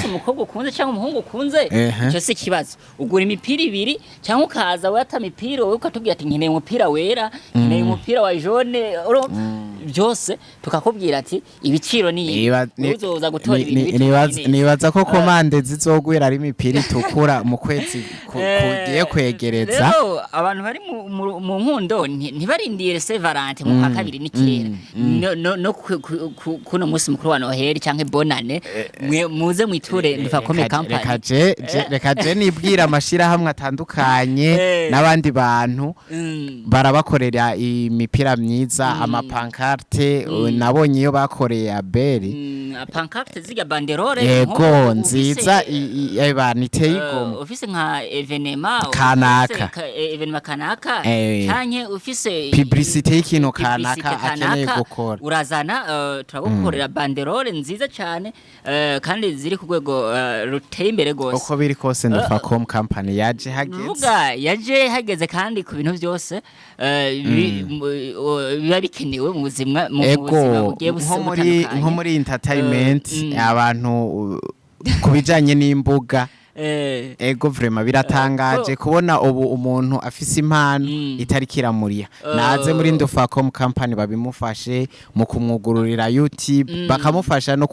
umukobwa ukunze cyangwa umuhungu ukunze, icyo si ikibazo. Ugura imipira ibiri cyangwa ukaza wata imipira, wowe ukatubwira ati: "Nkeneye umupira wera, nkeneye umupira wa jaune", byose tukakubwira ati: "Ibiciro ni ibi." Uzoza gutora ibintu bitewe neza. Nibaza ko commande zizogwira ari imipira itukura mu kwezi kugiye kwegereza. Rero abantu bari mu nkundo ntibarindire Saint Valentin mu kwa kabiri, ni kera no kuno munsi mukuru wa Noheli canke Bonane, mwe muze mwiture Ndufakome Company. Reka je nibwira amashirahamwe atandukanye n'abandi bantu barabakorera imipira myiza, amapancarte. Nabonye iyo bakoreye Abeli. Pancarte zirya banderole. Yego. Nko Nziza. Eba niteye igomwe. Ufise nka événement Kanaka. ufise événement kanaka canke ufise Publicité y'ikintu publicité kanaka akeneye gukora. Urazana, turagukorera banderole nziza cyane, kandi ziri ku rwego ruteye imbere gose. Uko biri kose, Ndufacom Company yaje hageze. Vuga yaje hageze, kandi ku bintu byose biba bikenewe mu buzima, mu buzima bugiye Nko muri butandukanye. Nko muri entertainment, abantu ku bijanye n'imbuga. Ego, vraiment biratangaje kubona ubu umuntu afise impano itariko iramuriha. Naze muri Ndufacom Company babimufashe mu kumwugururira YouTube, bakamufasha no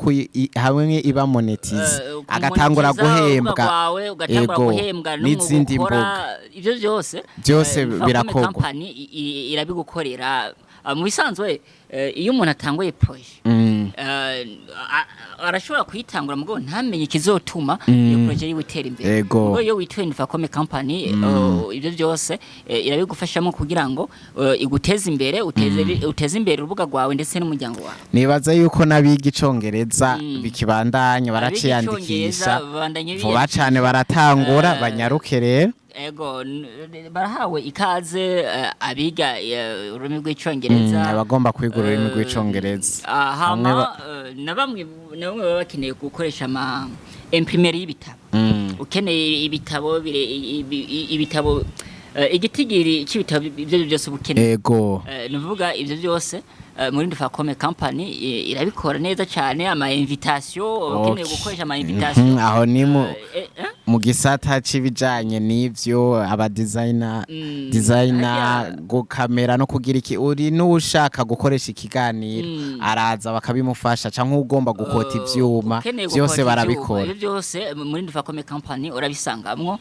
hamwe iba monetize, agatangura kumonetiza urubuga guhembwa. rwawe, ugatangura guhembwa n'umwuga N'izindi ukora, mbuga. Ivyo byose Byose Ndufacom birakorwa. Company irabigukorera. Mu bisanzwe, iyo umuntu atanguye projet, arashobora kuyitangura mugabo ntamenye ikizotuma iyo projet yiwe itera imbere. Mugabo iyo wituye Ndufacom Company, ibyo byose irabigufashamo kugira ngo iguteze imbere, uteze imbere urubuga rwawe ndetse n'umuryango wawe. Nibaza yuko n'abiga icongereza bikibandanya Abiga baraciyandikisha icongereza babandanye vuba cane, baratangura. Banyaruke rero. Ego, barahawe ikaze, abiga ururimi rw'icongereza. Abagomba kwiga ururimi rw'icongereza. Hama Bamwe na bamwe baba bakeneye gukoresha ama imprimerie y'ibitabo. Ukeneye ibitabo ibitabo, igitigiri c'ibitabo, ibyo byose uba ukeneye. Nuvuga ivyo byose, muri Ndufacom Company irabikora neza cyane. Ama invitation, ukeneye gukoresha ama invitation. Aho ni mu Eh? mu gisata c'ibijanye n'ivyo aba designer, designer, gukamera no kugira iki, uri n'ushaka gukoresha ikiganiro, araza bakabimufasha, canke ugomba gukota ivyuma, ukeneye vyose gukota ivyuma, barabikora. Ivyo byose muri Ndufacom Company urabisangamwo.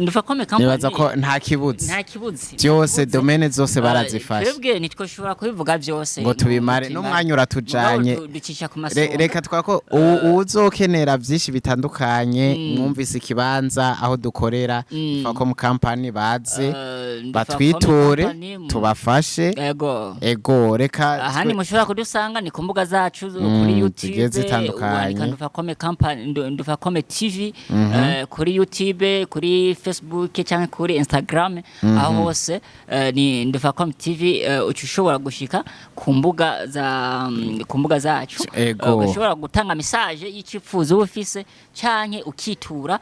Ndufacom Company Nibaza ko nta kibuzi. Nta kibuzi. Byose, Nta kibuzi. Domaine zose barazifashe. Twebwe ntitwoshobora kubivuga byose Ngo tubimare, tubimare. N'umwanya uratujanye. Mugabo ducisha ku masonga. Reka twako uwuzokenera vyinshi bitandukanye, mwumvise ikibanza aho dukorera, Ndufacom Company, baze Ndufacom batwiture, Company tubafashe. Ego. Ego, reka Ahandi mushobora kudusanga ni ku mbuga zacu kuri YouTube. Zigiye zitandukanye. Wandika Ndufacom Company, Ndufacom TV, kuri YouTube, kuri Facebook cyangwa kuri Instagram, aho hose ni Ndufacom TV. Uca ushobora gushika ku mbuga zacu. Ugashobora gutanga message y'icyifuzo uba ufise canke ukitura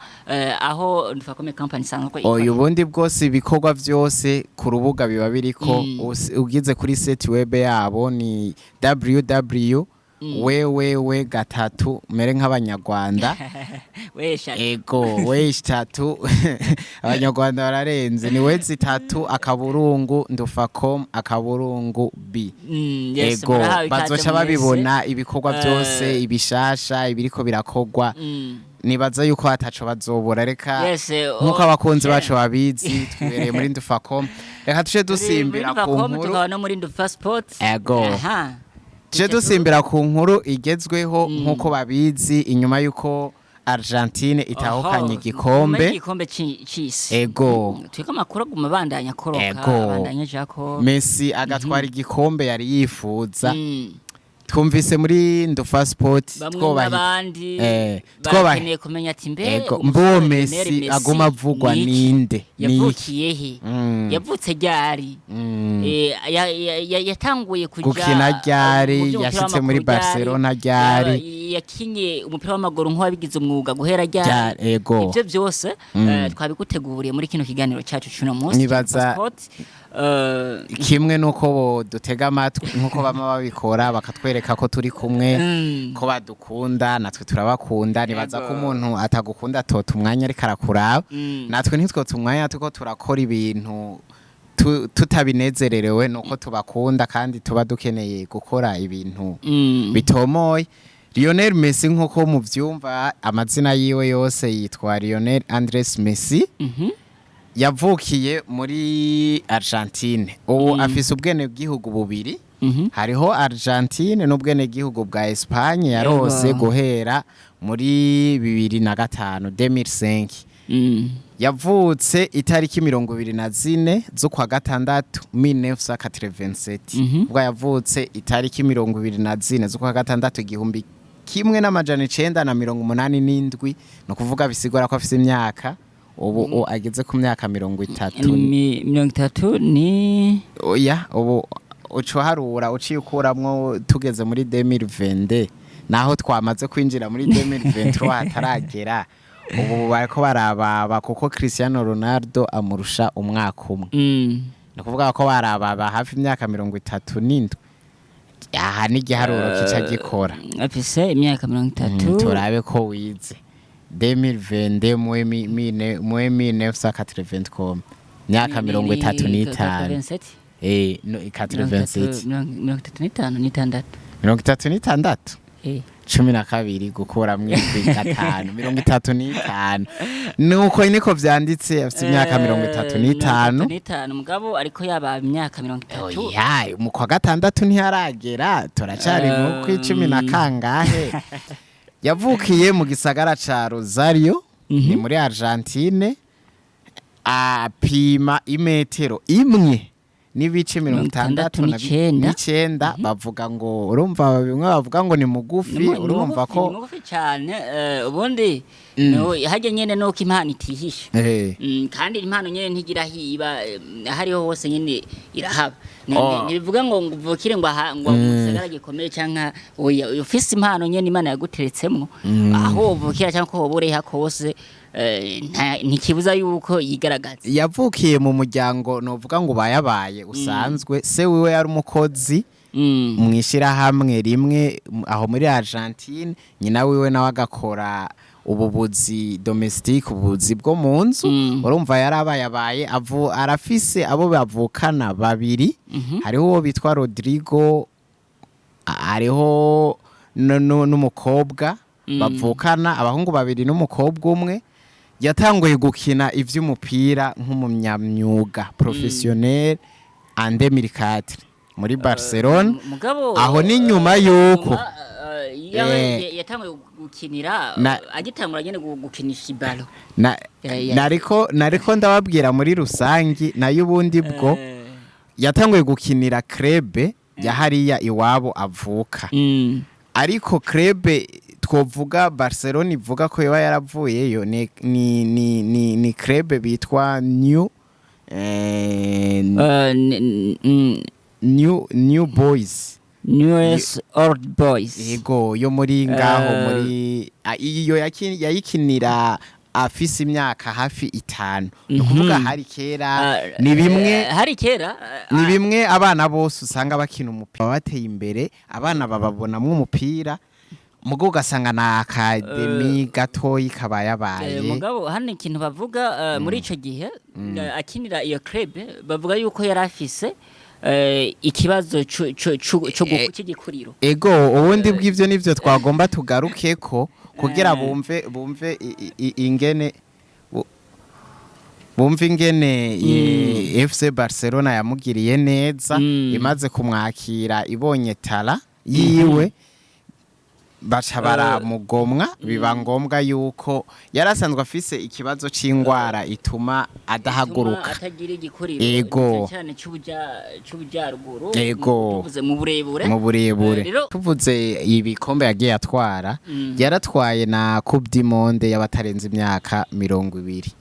aho Ndufacom Company isanzwe ikorera. Oya, ubundi bwose ibikorwa vyose ku rubuga biba biriko. Ugize kuri site web yabo ni www www gatatu, mere nk'abanyarwanda. Wesha. Ego, we itatu, abanyarwanda bararenze, ni W, W, NDUFACOM.B. Yes, Ego, murahawe ikaze bazoca mwese. Babibona ibikorwa byose ibishasha ibiriko birakorwa. Nibaza yuko ataco bazobura. Reka, nkuko abakunzi bacu babizi, twibereye muri Ndufacom. Reka tuje dusimbira ku Ndufacom, nkuru. Tukaba no muri Ndufa Sport. Ego. Aha. Tuje dusimbira ku nkuru igezweho. Nkuko babizi, inyuma yuko Argentine itahukanye Oho, igikombe igikombe c'isi. Ego. Turiko amakuru aguma abandanya akoroka, Ego. abandanya jako. Messi agatwara igikombe yari yifuza. Twumvise muri Ndufa Sport Bamwe twobaha n'abandi twobaha barakeneye kumenya ati mbe Ego, umusore mbuwo Lionel Messi Messi aguma avugwa ni iki? ninde? Ni iki? Yavukiye he? Yavutse ryari? Yatanguye kuja Gukina ryari? mu vy'umupira Yashitse muri w'amaguru ryari? Barcelona ryari? Yakinye umupira w'amaguru nk'uwabigize umwuga guhera ryari? Ryari, ego. Ivyo byose twabiguteguriye muri kino kiganiro cacu c'uno munsi Sport. Kimwe nuko bo dutega amatwi nkuko bama babikora, bakatwereka ko turi kumwe, ko badukunda, natwe turabakunda. Nibaza ko umuntu atagukunda atota umwanya ariko arakuraba. Natwe ntitwota umwanya tuko turakora ibintu tutabinezererewe, nuko tubakunda kandi tuba dukeneye gukora ibintu bitomoye. Lionel Messi, nkuko muvyumva, amazina yiwe yose yitwa Lionel Andres Messi. Yavukiye muri Argentine. Ubu afise ubwenegihugu bubiri. Hariho Argentine n'ubwenegihugu bwa Espagne yarose guhera muri 2005, 2005. Yavutse itariki 24 z'ukwa gatandatu 1987. Ubwo yavutse itariki 24 z'ukwa gatandatu 1987, ni ukuvuga bisigura ko afise imyaka ubu ageze ku myaka 30. 30 ni Oya, ubu uca uharura uciye ukuramwo tugeze muri 2022, naho twamaze kwinjira muri 2023 hataragera. Ubu bariko barababa kuko Cristiano Ronaldo amurusha umwaka umwe. Ni ukuvuga ko barababa hafi imyaka 37. Aha n'igiharuro kica gikora. Afise imyaka mirongo itatu Turabe ko wize 2022 mwe 1980 koma myaka 35. No, 87. 35 n'itandatu. 36. 12 gukuramwo indwi, gatanu, 35, nuko niko vyanditse. Afite imyaka 35. 35, mugabo ariko yaba imyaka 30. Oya, mu kwa gatandatu ntiharagera, turacari mu kw'icumi na kangahe. Yavukiye mu gisagara ca Rosario, ni muri Argentine. Apima imetero imwe n'ibice mirongo itandatu 69. n'icenda. Bavuga ngo, urumva bimwe bavuga ngo ni mugufi. Ni Urumva mugufi, ko ni mugufi cyane. Ubundi harya nyene nuko impano itihisha. Kandi impano nyene ntigira hiba, hariho hose nyene irahaba. Ntibivuga ngo uvukire ngo aha ngo mu gisagara gikomeye canke oya. Ufise impano nyene Imana yaguteretsemwo, aho uvukira canke ko woba uriha hose, ntikibuza yuko yigaragaza. Yavukiye mu muryango novuga ngo bayabaye usanzwe. Se wiwe yari umukozi mw'ishirahamwe rimwe aho muri Argentine. Nyina wiwe nawe agakora ububuzi domestique, ubuzi bwo mu nzu. Urumva yarabayabaye avu, arafise abo bavukana babiri. Hariho uwo bitwa Rodrigo, hariho n'umukobwa bavukana, abahungu babiri n'umukobwa umwe. Yatanguye gukina ivy'umupira nk'umunyamyuga professionnel en 2004 muri Barcelona. Mugabo Aho ni nyuma yuko nyuma, yatanguye gukinira agitangura nyene gukinisha ibalo. Nariko ndababwira muri rusangi, nayo ubundi bwo yatanguye gukinira club ya hariya iwabo avuka. Ariko club twovuga Barcelona ivuga ko yoba yaravuyeyo ni club bitwa New New Boys. Newell's Old Boys. Yego, yo muri ngaho muri iyo yayikinira afise imyaka hafi 5, ni ukuvuga hari kera. Ni bimwe Hari kera. Ni bimwe abana bose usanga bakina umupira bateye imbere, abana bababonamwo umupira, mugo ugasanga na académie gatoyi kabayabaye. Mugabo hano ikintu bavuga, muri ico gihe akinira iyo club, bavuga yuko yari afise ikibazo c'igikuriro. Ego, ubundi bw'ivyo nivyo twagomba tugaruke ko kugira bumve ingene bumve ingene FC Barcelona yamugiriye neza. Imaze kumwakira ibonye talent yiwe. Baca baramugomwa, biba ngombwa yuko yarasanzwe afise ikibazo c'ingwara ituma adahaguruka. Atagira igikuriro. Ego. Cyane cyane c'ubujaruguru. Ego. Tuvuze mu burebure. Mu burebure. Rero Tuvuze ibikombe yagiye atwara, yaratwaye na Coupe du Monde y'abatarenze imyaka 20,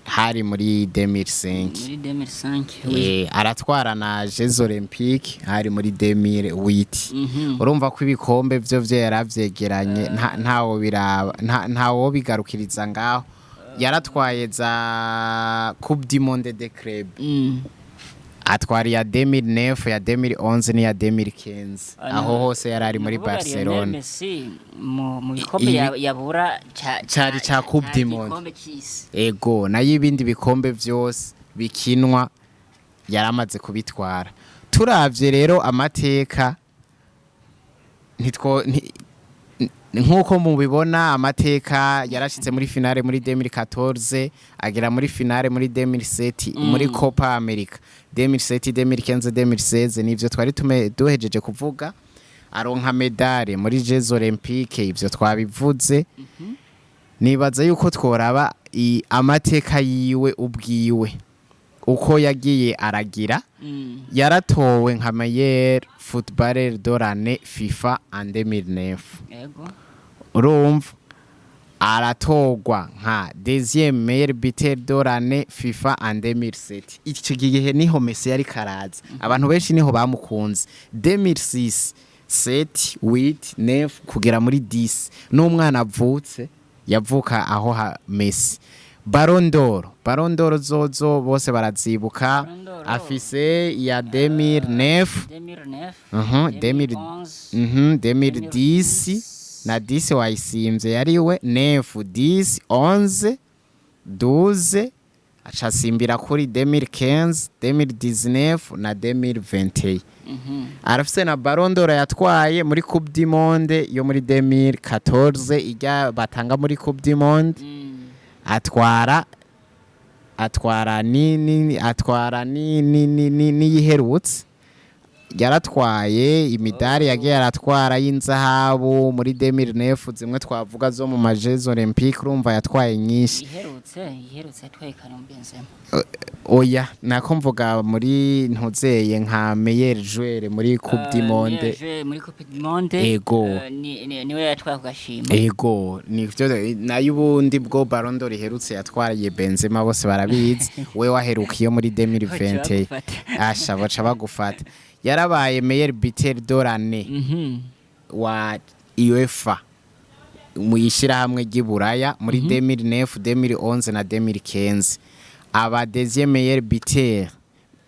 hari muri 2005. Muri 2005, oui. Aratwara na Jeux Olympiques, hari muri 2008. Urumva ko ibikombe vyo yaravyegeranye, ntawo biraba, ntawo bigarukiriza ngaho. Yaratwaye za Coupe du Monde de Club, atwara iya 2009, ya 2011 n'iya 2015. Aho hose yari ari muri Ni ukuvuga Lionel Barcelona. Messi mu bikombe yabura Cari ca Coupe du Monde. Igikombe c'isi. Ego, nayo ibindi bikombe vyose bikinwa yaramaze kubitwara. Turavye rero amateka, ntitwo nkuko mubibona, amateka yarashitse muri finale muri 2014, agera muri finale muri 2007 muri Copa America 2007, 2015, 2016, nivyo twari duhejeje kuvuga. Aronka médaille muri Jeux Olympiques, ivyo twabivuze. Nibaza yuko tworaba amateka yiwe ubwiwe uko yagiye aragira. Yaratowe nka meilleur footballeur de l'année FIFA en 2009. Urumva, aratorwa nka deuxième meilleur buteur de l'année FIFA en 2007. Icyo gihe niho Messi yari karaza, abantu benshi niho bamukunze. 2006, 7, 8, 9 kugera muri 10, n'umwana avutse yavuka aho ha Messi. Ballon d'Or, Ballon d'Or zozo bose barazibuka. Ballon d'Or. Afise iya 2009. 2009. 2000 2011. 2010 na 10 wayisimvye, yariwe 9, 10, 11, 12, aca asimbira kuri 2015, 2019 na 2021. Arafise na Ballon d'Or yatwaye muri Coupe du Monde yo muri 2014, ijya batanga muri Coupe du Monde. Atwara ni atwara ni niyiherutse yaratwaye imidari yagiye aratwara y'inzahabu muri 2009, zimwe twavuga zo mu ma Jeux Olympiques. Urumva yatwaye nyinshi. Iherutse yatwaye Karim Benzema. Oya, nako mvuga muri ntuzeye nka meilleur joueur muri Coupe du Monde. Meilleur joueur muri Coupe du Monde. Ego. Niwe yatwaye ku gashimwe. Ego, nivyo. Nayo ubundi bwo Ballon d'Or iherutse yatwaraye Benzema, bose barabizi. We waheruka iyo muri 2020. Bagufata. Asha, baca bagufata. Yarabaye meilleur buteur de l'année wa UEFA mu ishyirahamwe ry'i Buraya muri 2009, 2011 na 2015. Aba deuxième meilleur buteur,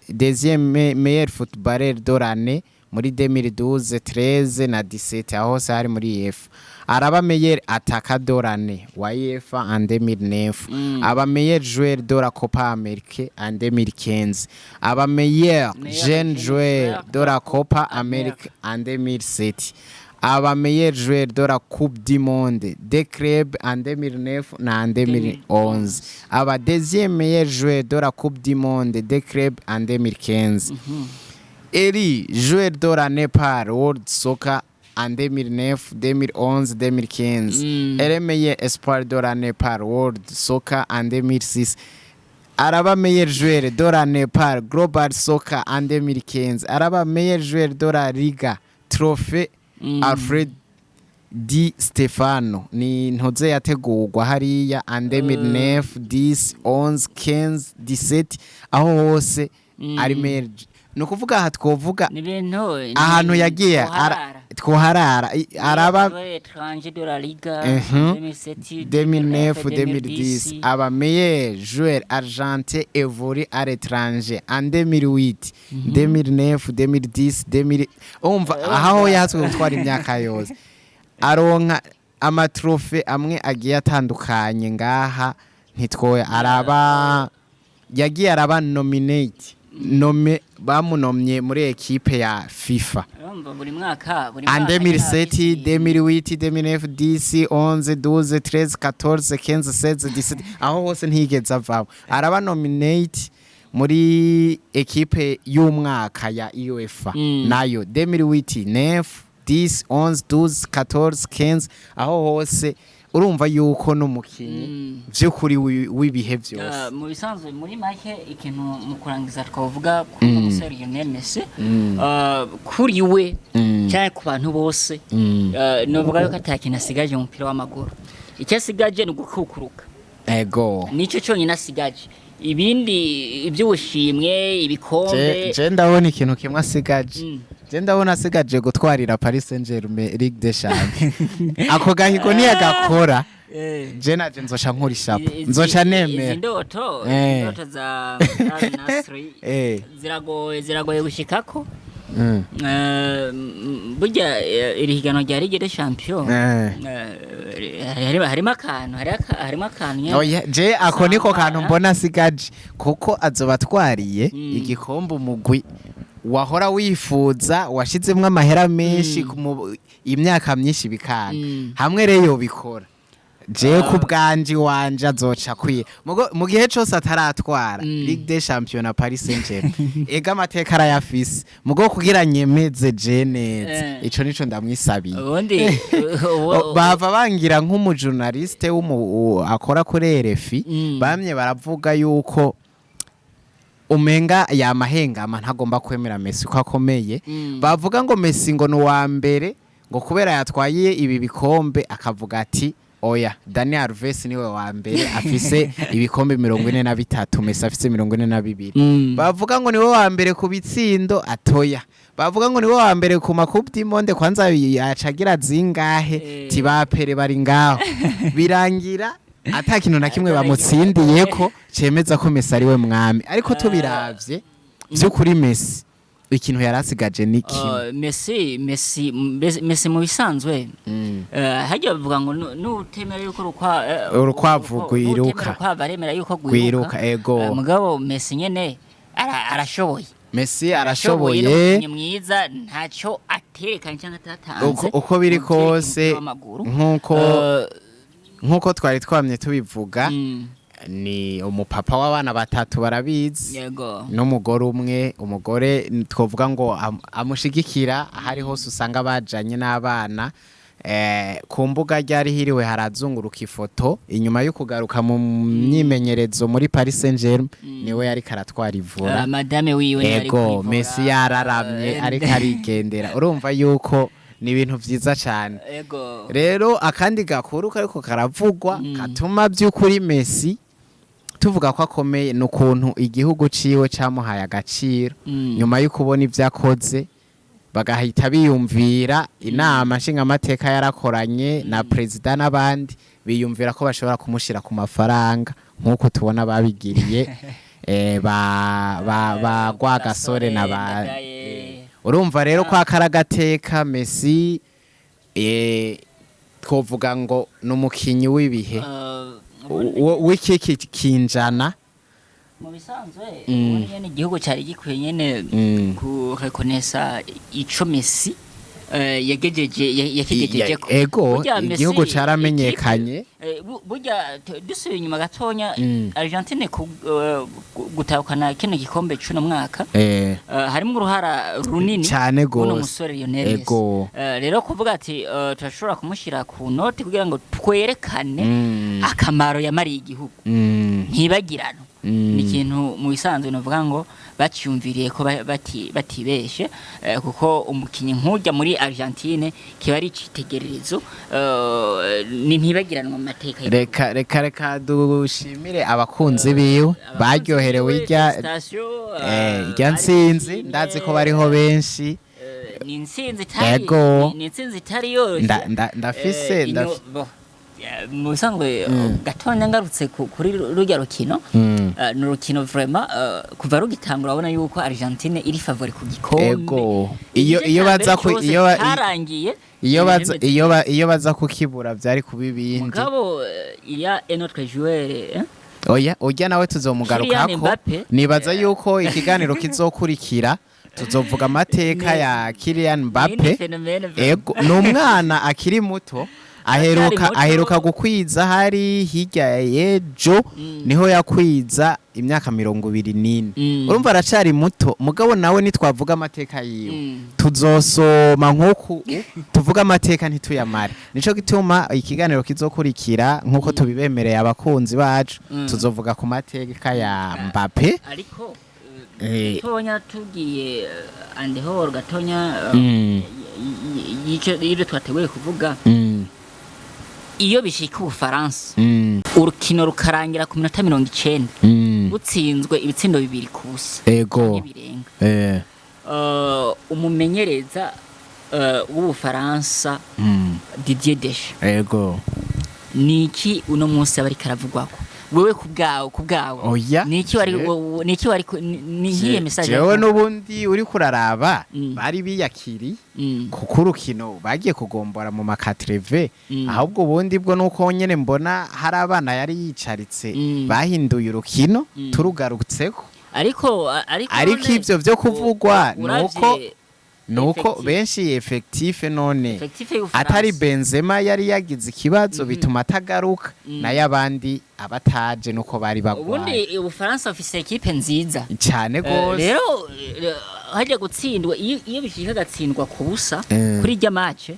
deuxième meilleur footballeur de l'année muri 2012, 13 na 17, aho hose hari muri UEFA. Araba meilleur attaquant de l'année wa UEFA en 2009. Aba meilleur joueur de la Copa América en 2015. Aba meilleur Meilleur jeune jeune joueur joueur de la Copa América en 2007. Aba meilleur joueur de la Coupe du Monde des clubs en 2009 na en 2011. Aba deuxième meilleur joueur de la Coupe du Monde des clubs en 2015. Élu joueur de l'année par World Soccer en 2009, 2011, 2015. Élu meilleur espoir de l'année par World Soccer en 2006. Araba meilleur joueur de l'année par Global Soccer en 2015. Araba meilleur joueur de la Liga Trophée Alfred Di Stefano, ni ntoze yategurwa hariya en 2009, 10, 11, 15, 17, aho hose ari meilleur. Ni ukuvuga aha twovuga Ni ibintu ahantu yagiye twoharara. Twoharara. Araba Joueur étranger de la Liga 2007, 2009, 2010. Aba meilleur joueur argentin évolué à l'étranger en 2008, 2009, 2010, 2000. Umva aho yatswe gutwara imyaka yose, aronka ama trophées amwe agiye atandukanye ngaha ntitwoye. Araba yagiye araba nominate, nommé, bamunomye muri équipe ya FIFA Urumva buri mwaka, buri en mwaka 2007, 2008, 2009, 10, 11, 12, 13, 14, 15, 16, 17, aho hose ntiyigeze avamo. Araba nominate muri équipe y'umwaka ya UEFA nayo 2008, 9. 10, 11, 12, 14, 15, aho hose urumva yuko n'umukinyi vy'ukuri w'ibihe vyose. Mu bisanzwe, muri make, ikintu mu kurangiza twavuga kuri uno musore Lionel Messi, kuri we cyangwa ku bantu bose, novuga yuko ata kintu asigaje mu mupira w'amaguru. Icyo asigaje ni ugukukuruka. Nicyo cyonyine asigaje. Ibindi iby'ubushimwe, ibikombe. Je ndabona ikintu kimwe asigaje. Je ndabona asigaje gutwarira Paris Saint-Germain Ligue des Champions. Ako gahigo niyagakora, je naje nzoca nkura ishapo, nzoca izi nemera. ndoto, indoto za Al Nassr ziragoye, ziragoye gushikako. Burya iri higanwa rya Ligue des Champions, harimo akantu, harimo akantu nyene. Oya, je ako niko Usanga, kantu mbona asigaje, kuko azoba atwariye igikombe umugwi wahora wifuza, washizemwo amahera menshi imyaka myinshi bikanga. Hamwe rero yobikora, jewe ku bwanje wanje azoca akwiye. Mu gihe cose ataratwara Ligue des Champions na Paris Saint-Germain, ega amateka arayafise, mugo kugira nyemeze je neza, ico nico ndamwisabiye. Ubundi Bava bangira nk'umujournaliste akora kuri RFI, bamye baravuga yuko umenga yamahengama, ntagomba kwemera Messi ko akomeye. Bavuga ngo Messi ngo ni uwa mbere, ngo kubera yatwaye ibi bikombe, akavuga ati: "Oya, Dani Alves niwe wa mbere, afise ibikombe 43, Messi afise 42." Bavuga ngo niwe wa mbere ku bitsindo, atoya. Bavuga ngo niwe wa mbere ku ma Coupe du Monde, kwanza yacagira zingahe? Tibapere bari ngaho, birangira ata kintu na kimwe bamutsindiye ko cemeza ko Messi ari we mwami. Ariko tubiravye vy'ukuri, Messi ikintu yari asigaje ni kimwe. Messi mu bisanzwe, hajya bavuga ngo nutemera yuko Urukwavu rwiruka. nutemera urukwavu aremera yuko Rwiruka, rwiruka. Ego. Mugabo Messi nyene arashoboye. Messi Ni arashoboye. umukinyi mwiza, ntacyo aterekanye cyangwa atatanze Uko biri mu vyerekeye kose, umupira w'amaguru. Nkuko twari twamye tubivuga, ni umupapa w'abana batatu, barabizi, n'umugore umwe. Umugore twovuga ngo amushigikira ahari hose, usanga bajanye n'abana. Ku mbuga ryari hiriwe harazunguruka ifoto inyuma yo kugaruka mu myimenyerezo muri Paris Saint-Germain, niwe yariko aratwara ivura. Madame wiwe niwe ari Ego. kwivura. Messi yararamye, ariko arigendera. Urumva yuko ni ibintu vyiza cane. Rero akandi gakuru kariko karavugwa katuma by'ukuri Messi tuvuga ko akomeye ni ukuntu igihugu ciwe camuhaye agaciro nyuma yo kubona ibyo akoze, bagahita biyumvira inama nshingamateka yarakoranye na perezida n'abandi, biyumvira ko bashobora kumushyira ku mafaranga nk'uko tubona babigiriye ba Rwagasore na ba Ndadaye. Urumva rero ko akaragateka Messi, twovuga ngo ni umukinyi w'ibihe w'iki kinjana. Mu bisanzwe, ubundi nyene igihugu cyari gikwiye nyene kurekonesa ico Messi yagejeje yakigejejeko. Ego. Burya Messi, Igihugu caramenyekanye. Burya dusubiye inyuma gatonya, Argentine gutahukana kino gikombe c'uno mwaka, harimo uruhara runini Cane buno gose. musore Lionel Messi. Rero kuvuga ati turashobora kumushyira ku noti kugira ngo twerekane akamaro yamariye igihugu, ntibagirano, ni ikintu mu bisanzwe novuga ngo bacyumviriye ko batibeshe, kuko umukinyi nk'ujya muri Argentine kiba ari icitegererezo, ni ntibagiranwa mu mateka y'igihugu. Reka dushimire abakunzi biwe baryoherewe irya irya ntsinzi, ndazi ko bariho benshi. Ni intsinzi itari ni intsinzi itari yoroshye. Ndafise Mu bisanzwe, gatonya ngarutse kuri rurya rukino, ni urukino vraiment, kuva rugitangura urabona yuko Argentine iri favori ku gikombe. Ego, iyo Igice iyo ca baza mbere ku cose iyo carangiye iyo ibintu baza bimeze iyo baza kukibura byari kuba ibindi. Mugabo il y a un autre joueur, eh? Oya, urya nawe tuzomugarukako. Kylian Mbappe. Nibaza yuko ikiganiro kizokurikira tuzovuga amateka ya Kylian Ni Mbappe. phénomène vraiment. Ego, ni umwana akiri muto. Aheruka muto. Aheruka gukwiza hari hirya y'ejo, niho yakwiza imyaka 24. Urumva aracari muto, mugabo nawe nitwavuga amateka yiwe tuzosoma nk'uku tuvuga amateka ntituyamare. Nico gituma ikiganiro kizokurikira, nk'uko tubibemereye abakunzi bacu, tuzovuga ku mateka ya Mbappe. Ariko gatonya tugiye andehoro gatonya y'icyo y'ibyo twateguye kuvuga, iyo bishika Ubufaransa urukino rukarangira ku minota 90 rutsinzwe ibitsindo 2-0 birenga, umumenyereza w'Ubufaransa Didier Deschamps, niki uno munsi aba ariko aravugwako wewe ku bwawe? Oya. Niki wari niki wari ni iyihe message? Jewe n'ubundi uri kuraraba bari biyakiri kuko urukino bagiye kugombora mu ma quatre-vingts. Ahubwo ubundi bwo nuko nyene mbona hari abana yari yicaritse bahinduye urukino turugarutseko. Ariko Ariko none ivyo vyo kuvugwa uravye nuko benshi effectif none effectif y'Ubufaransa. Atari Benzema yari yagize ikibazo bituma atagaruka, nayo abandi abataje nuko bari bagwaye. Ubundi Ubufaransa bufise équipe nziza. Cyane gose. Rero hajya gutsindwa, iyo bishika agatsindwa ku busa kuri irya match,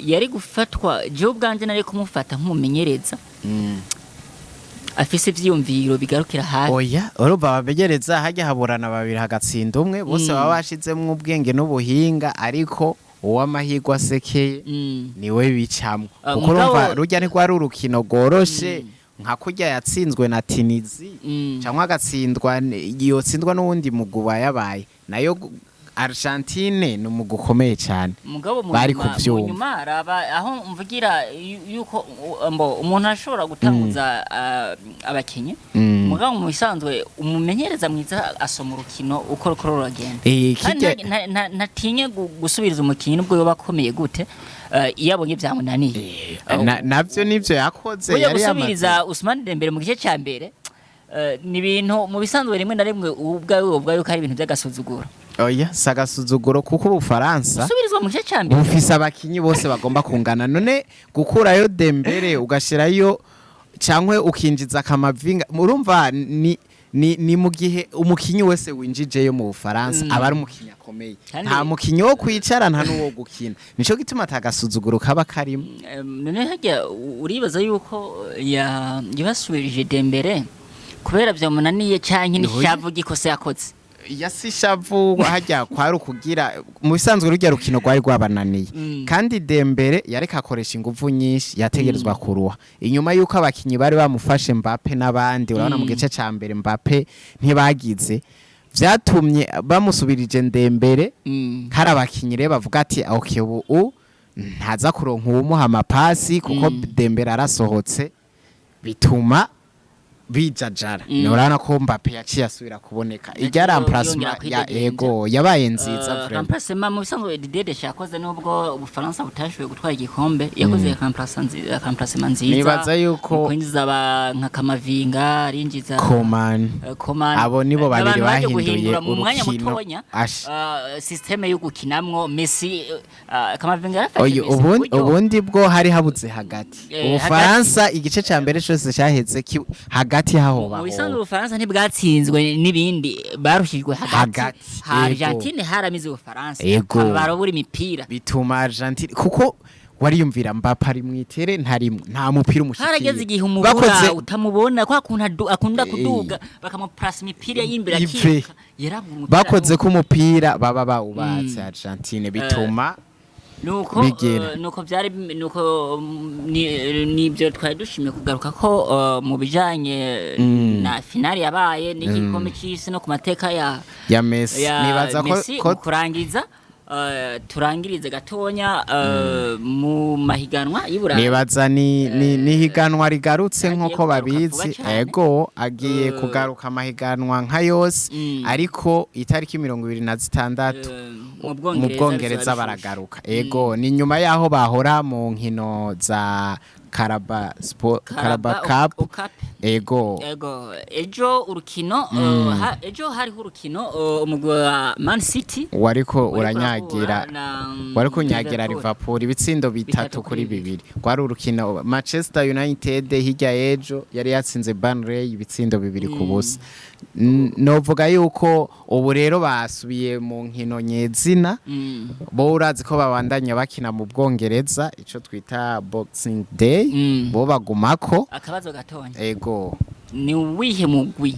yari gufatwa, jewe ubwanje nari kumufata nk'umumenyereza afise ivyiyumviro bigarukira hafi. Oya, urumva abamenyereza hajya haburana babiri hagatsinda umwe, bose baba bashizemwo ubwenge n'ubuhinga, ariko uw'amahirwe asekeye niwe bicamwo. Kuko urumva rujya ntirwari urukino rworoshe nka kurya yatsinzwe na Tunisie cyangwa agatsindwa yotsindwa n'uwundi mugwi yabaye nayo. Argentine ni umugwi ukomeye cyane. Mugabo mu Bari nyuma mu kuvyumva. nyuma raba aho mvugira yuko mbo umuntu ashobora gutanguza abakinyi, mugabo mu bisanzwe umumenyereza mwiza asoma urukino uko ruko ruragenda. Kandi ntatinye gusubiriza umukinyi nubwo yoba akomeye gute, iyo abonye byamunaniye. Navyo nivyo yakoze. Burya Yari yamaze gusubiriza Ousmane Dembele mu gice cya mbere ni ibintu mu bisanzwe rimwe na rimwe ubwawe ubwawe yuko ari ibintu by'agasuzuguro. Oya, si agasuzuguro kuko Ubufaransa Gusubirizwa mu gice cya mbere bufise abakinyi bose bagomba kungana. None gukurayo Dembele ugashirayo cyangwa ukinjiza Kamavinga, urumva ni mu gihe umukinyi wese winjijeyo mu Bufaransa aba ari umukinyi akomeye. Nta mukinyi wo kwicara, nta n'uwo gukina. Nico gituma atagasuzuguro kaba karimo. None hajya uribaza yuko yabasubirije Dembele kubera byamunaniye canke n'ishavu gikose yakoze? Yasishavu hajya kwari ukugira mu bisanzwe rujya rukino rwari rwabananiye. Kandi Dembele yareka akoresha inguvu nyinshi, yategerezwa kuruha inyuma yuko abakinyi bari bamufashe, Mbappe n'abandi. Urabona mu gice ca mbere Mbappe ntibagize, vyatumye bamusubirije Dembele. Hari abakinyi rero bavuga ati: "Okay, ubu ntaza kuronka uwumuha amapasi kuko Dembele arasohotse," bituma bijajara. Urabona ko Mbappe yaciye asubira kuboneka Yaciye irya yongera remplacement ya kwidegemvya. Ego, yabaye nziza vraiment. Remplacement mu bisanzwe Didier Deschamps yakoze, nubwo Ubufaransa butashoboye gutwara igikombe, yakoze remplacement nziza Nibaza yuko mu kwinjiza nka Kamavinga, arinjiza Coman. Coman. Abo nibo babiri Abantu baje bahinduye guhindura mu mwanya urukino. mutonya Ash. Système yo gukinamwo Messi, Kamavinga yarafashe Oyo, Messi ubundi ku buryo- ubundi bwo hari habuze hagati. Ubufaransa igice ca mbere cose cyaheze hagati haho. Mu bisanzwe Ubufaransa ntibwatsinzwe n'ibindi, barushijwe hagati. Hagati, Ha yego. Argentine haramize Ubufaransa. Barabura imipira. Bituma Argentine, kuko wariyumvira Mbappe ari mwitere ntarimwe, nta mupira umushikiye. Harageze igihe umubura utamubona kwa kuntu akunda kuduga, bakamuprasa imipira y'imbere Ive. akiruka, yarabura umupira. Bakoze ko umupira baba bawubatse Argentine, bituma Nuko bigera. Nuko byari nuko nibyo twari dushimye kugaruka ko mu bijanye na finale yabaye n'igikombe cy'isi no ku mateka ya ya Messi. Ya Nibaza ko Messi. ko Mu kurangiza, turangirize gatonya mu mahiganwa y'Iburayi. Nibaza ni higanwa rigarutse Agiye nk'uko kugaruka babizi. vuba cane. Ego, agiye kugaruka amahiganwa nka yose, ariko itariki 26 Mu mu Bwongereza Bwongereza bizoba bishushe. baragaruka. Ego, ni nyuma yaho bahora mu nkino za Carabao Carabao Cup. Cup. Ego. Ego, ejo urukino, ejo hariho urukino, umugwi wa Man City wariko wariko uranyagira urahura na, wariko unyagira Liverpool. Liverpool ibitsindo 3-2. Rwari urukino Manchester United hirya y'ejo yari yatsinze Burnley ibitsindo 2-0. Novuga yuko ubu rero basubiye mu nkino nyezina. Bo urazi ko babandanya bakina mu Bwongereza, ico twita Boxing Day. Bo bagumako. Akabazo gatonya. Ego. Ni uwihe mugwi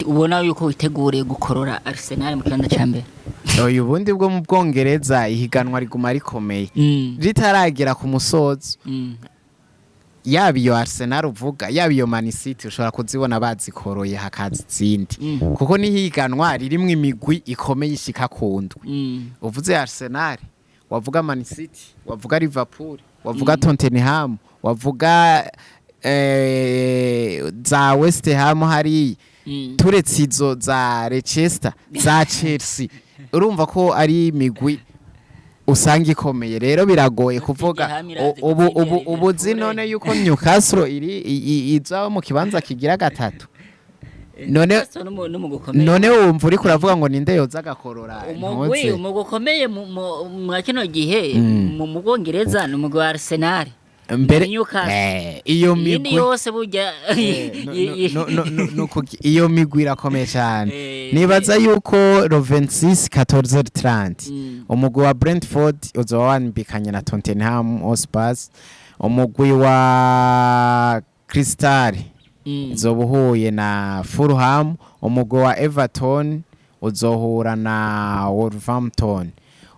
ubona yuko witeguriye gukorora Arsenal mu kibanza ca mbere? Oya, ubundi bwo mu Bwongereza ihiganwa riguma rikomeye ritaragera ku musozo. Yaba iyo Arsenal uvuga, yaba iyo Man City, ushobora kuzibona bazikoroye hakaza izindi, kuko nihiganwa ririmwo imigwi ikomeye ishika ku ndwi. Uvuze Arsenal, wavuga Man City, wavuga Liverpool, wavuga Tottenham, wavuga za West Ham hariya, turetse izo za Leicester, za Chelsea, urumva ko ari imigwi usanga ikomeye. Rero biragoye kuvuga. Tottenham irazi ubu gutsindira ubu Liverpool. None yuko Newcastle iri iza mu kibanza kigira gatatu none Newcastle n'umugwi ukomeye. None wumva uriko uravuga ngo ninde yoza agakorora? Umugwi Ntuze. umugwi ukomeye mwa kino gihe mu Bwongereza ni umugwi wa Arsenal Mbere Newcastle. Iyo iyindi migwi yose burya no, iyo migwi irakomeye cyane. Nibaza yuko le 26 14:30 umugwi wa Brentford uzoba wambikanye na Tottenham Hotspur, umugwi wa Crystal uzoba uhuye na Fulham, umugwi wa Everton uzohura na Wolverhampton,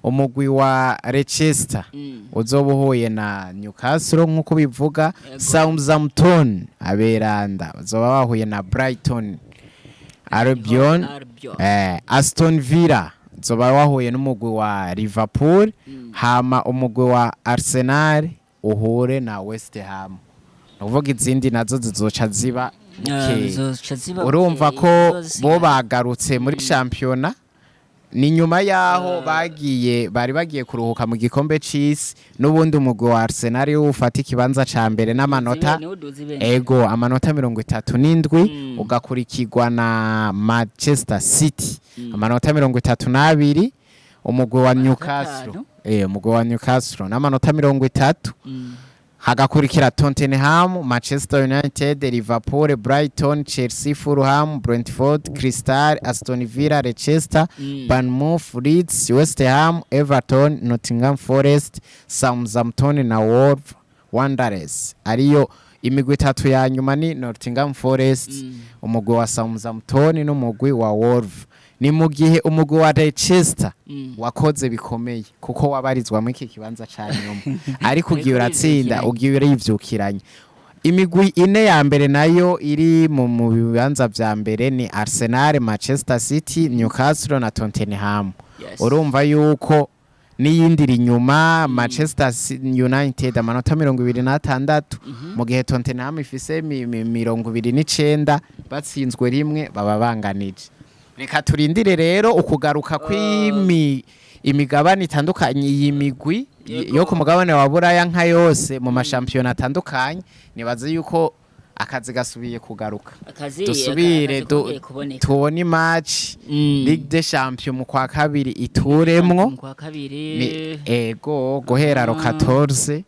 umugwi wa Leicester uzoba uhuye na Newcastle nk'uko bivuga. Southampton aberanda bazoba bahuye na Brighton Albion. Albion. Aston Villa zoba wahuye n'umugwi wa Liverpool, hama umugwi wa Arsenal uhure na West Ham. Ni ukuvuga izindi nazo zizoca ziba bukeye. Bizoca ziba Urumva bukeye, ko zizozisigara. bo bagarutse muri shampiyona ni nyuma yaho bagiye bari bagiye kuruhuka mu gikombe c'isi. N'ubundi umugwi wa Arsenal ufata ikibanza ca mbere n'amanota Niwo uduza ibendera. Ego, amanota 37, ugakurikirwa na Manchester City amanota 32, umugwi wa Newcastle atanu. Umugwi wa Newcastle n'amanota 30, hagakurikira Tottenham, Manchester United, Liverpool, Brighton, Chelsea, Fulham, Brentford, Crystal, Aston Villa, Leicester, Bournemouth, Leeds, West Ham, Everton, Nottingham Forest, Southampton na Wolves Wanderers. Ariyo imigwi itatu ya nyuma ni Nottingham Forest, umugwi wa Southampton n'umugwi wa Wolves. Ni mu gihe umugwi wa Leicester wakoze bikomeye kuko wabarizwa muri iki kibanza ca nyuma, ariko ugiye uratsinda, ugiye urivyukiranya. Imigwi ine ya mbere nayo iri mu bibanza vya mbere ni Arsenal, Manchester City, Newcastle na Tottenham. Urumva yuko n'iyindi iri inyuma, Manchester United amanota 26, mu gihe Tottenham ifise 29. Batsinzwe rimwe baba banganije. Reka turindire rero ukugaruka kw'imi imigabane itandukanye, iyi migwi yo ku mugabane wa Buraya nka yose mu mashampiyona atandukanye. Nibaze yuko akazi gasubiye kugaruka, Akazi dusubire akazi kongeye kuboneka. tubone match Ligue des Champions mu kwa kabiri ituremwo. Mu kwa kabiri. Ego, guhera le 14,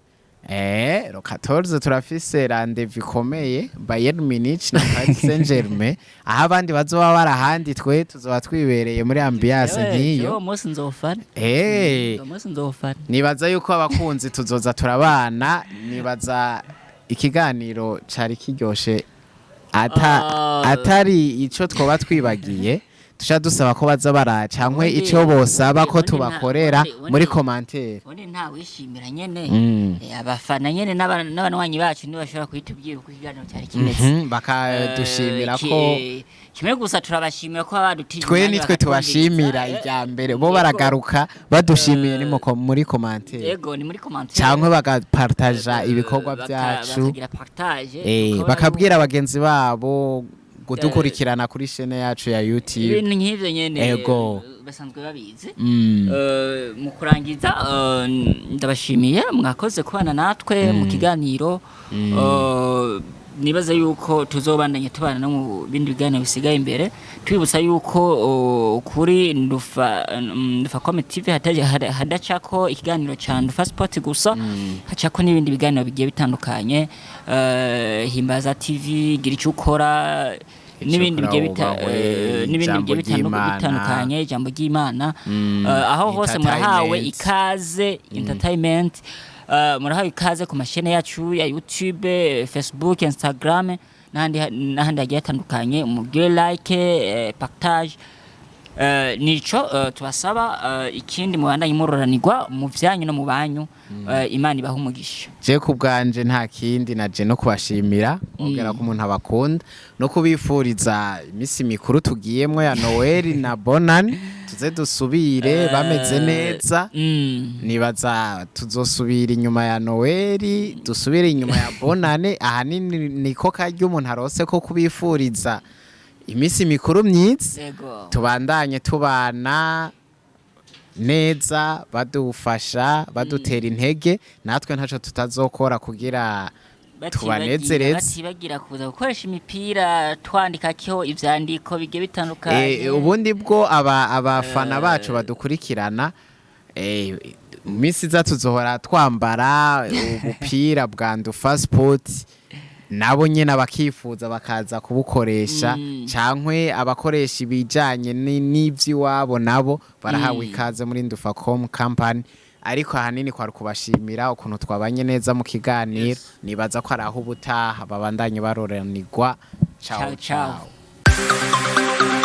le 14 turafise rendez-vous ikomeye, Bayern Munich na Paris Saint-Germain, aho abandi bazoba bari ahandi, twe tuzoba twibereye muri ambiance nk'iyo. Uwo munsi nzofana. Uwo munsi nzofana. Nibaza yuko abakunzi tuzoza turabana. Nibaza ikiganiro cari kiryoshe ata atari ico twoba twibagiye, tuca dusaba ko baza bara cankwe ico bosaba ko tubakorera muri commentaire. Ubundi nta wishimira nyene. Abafana nyene n'abanywanyi bacu ntibashobora kuhitubwira uko ikiganiro cyari kimeze. Bakadushimira ko Kimwe gusa turabashimira ko badutije twe umwanya nitwe bakatwumviriza. tubashimira irya mbere, bo baragaruka badushimiye ni muri commentaire. Yego, ni muri commentaire. Canke bagapartaja ibikorwa byacu. Bakagira partage, tukabona Bakabwira bagenzi babo Kudukurikirana kuri chaîne yacu ya YouTube. Ibintu nk'ivyo nyene. Ego. Basanzwe babizi. Mu kurangiza, ndabashimiye, mwakoze kubana natwe mu kiganiro. Nibaza yuko tuzobandanya tubana no mu bindi biganiro bisigaye imbere. Twibutsa yuko kuri Ndufacom TV hadacako ikiganiro ca Ndufa Sport gusa, hacako n'ibindi biganiro bigiye bitandukanye, Himbaza TV, Gira icyo ukora, n'ibindi bigiye Wubahwe, n'ibindi Ijambo bigiye ry'Imana. bitandukanye, ijambo ry'Imana. Aho hose murahawe Entertainment. ikaze, entertainment. Murahawe ikaze ku mashene yacu ya YouTube, Facebook, Instagram n'ahandi hagiye hatandukanye. Mugire like, partage. Nico tubasaba. Ikindi, mubandanye muroranirwa mu vyanyu no mu banyu. Imana ibahe umugisha. Je ku bwanje nta kindi, naje no kubashimira, ongera ko umuntu abakunda no kubifuriza iminsi mikuru tugiyemwo ya Noel na Bonane, tuze dusubire bameze neza. Nibaza tuzosubira inyuma ya Noel, dusubire inyuma ya Bonane. Ahanini niko karya umuntu arose ko kubifuriza iminsi mikuru myiza. Tubandanye tubana neza, badufasha, badutera intege, natwe ntaco tutazokora kugira tubanezereze. Batibagira kuza gukoresha imipira twandikako ivyandiko bigiye bitandukanye. Ubundi bwo aba abafana bacu badukurikirana, mu minsi iza tuzohora twambara ubupira bwa Ndufa Sport, nabo nyene abakifuza bakaza kubukoresha, cankwe abakoresha ibijanye n'ivy'iwabo nabo barahawe ikaze muri Ndufacom Company. Ariko ahanini kwari kubashimira ukuntu twabanye neza mu kiganiro. Nibaza ko ari aho ubutaha, babandanye baroranirwa. Ciao. Ciao, ciao. Ciao.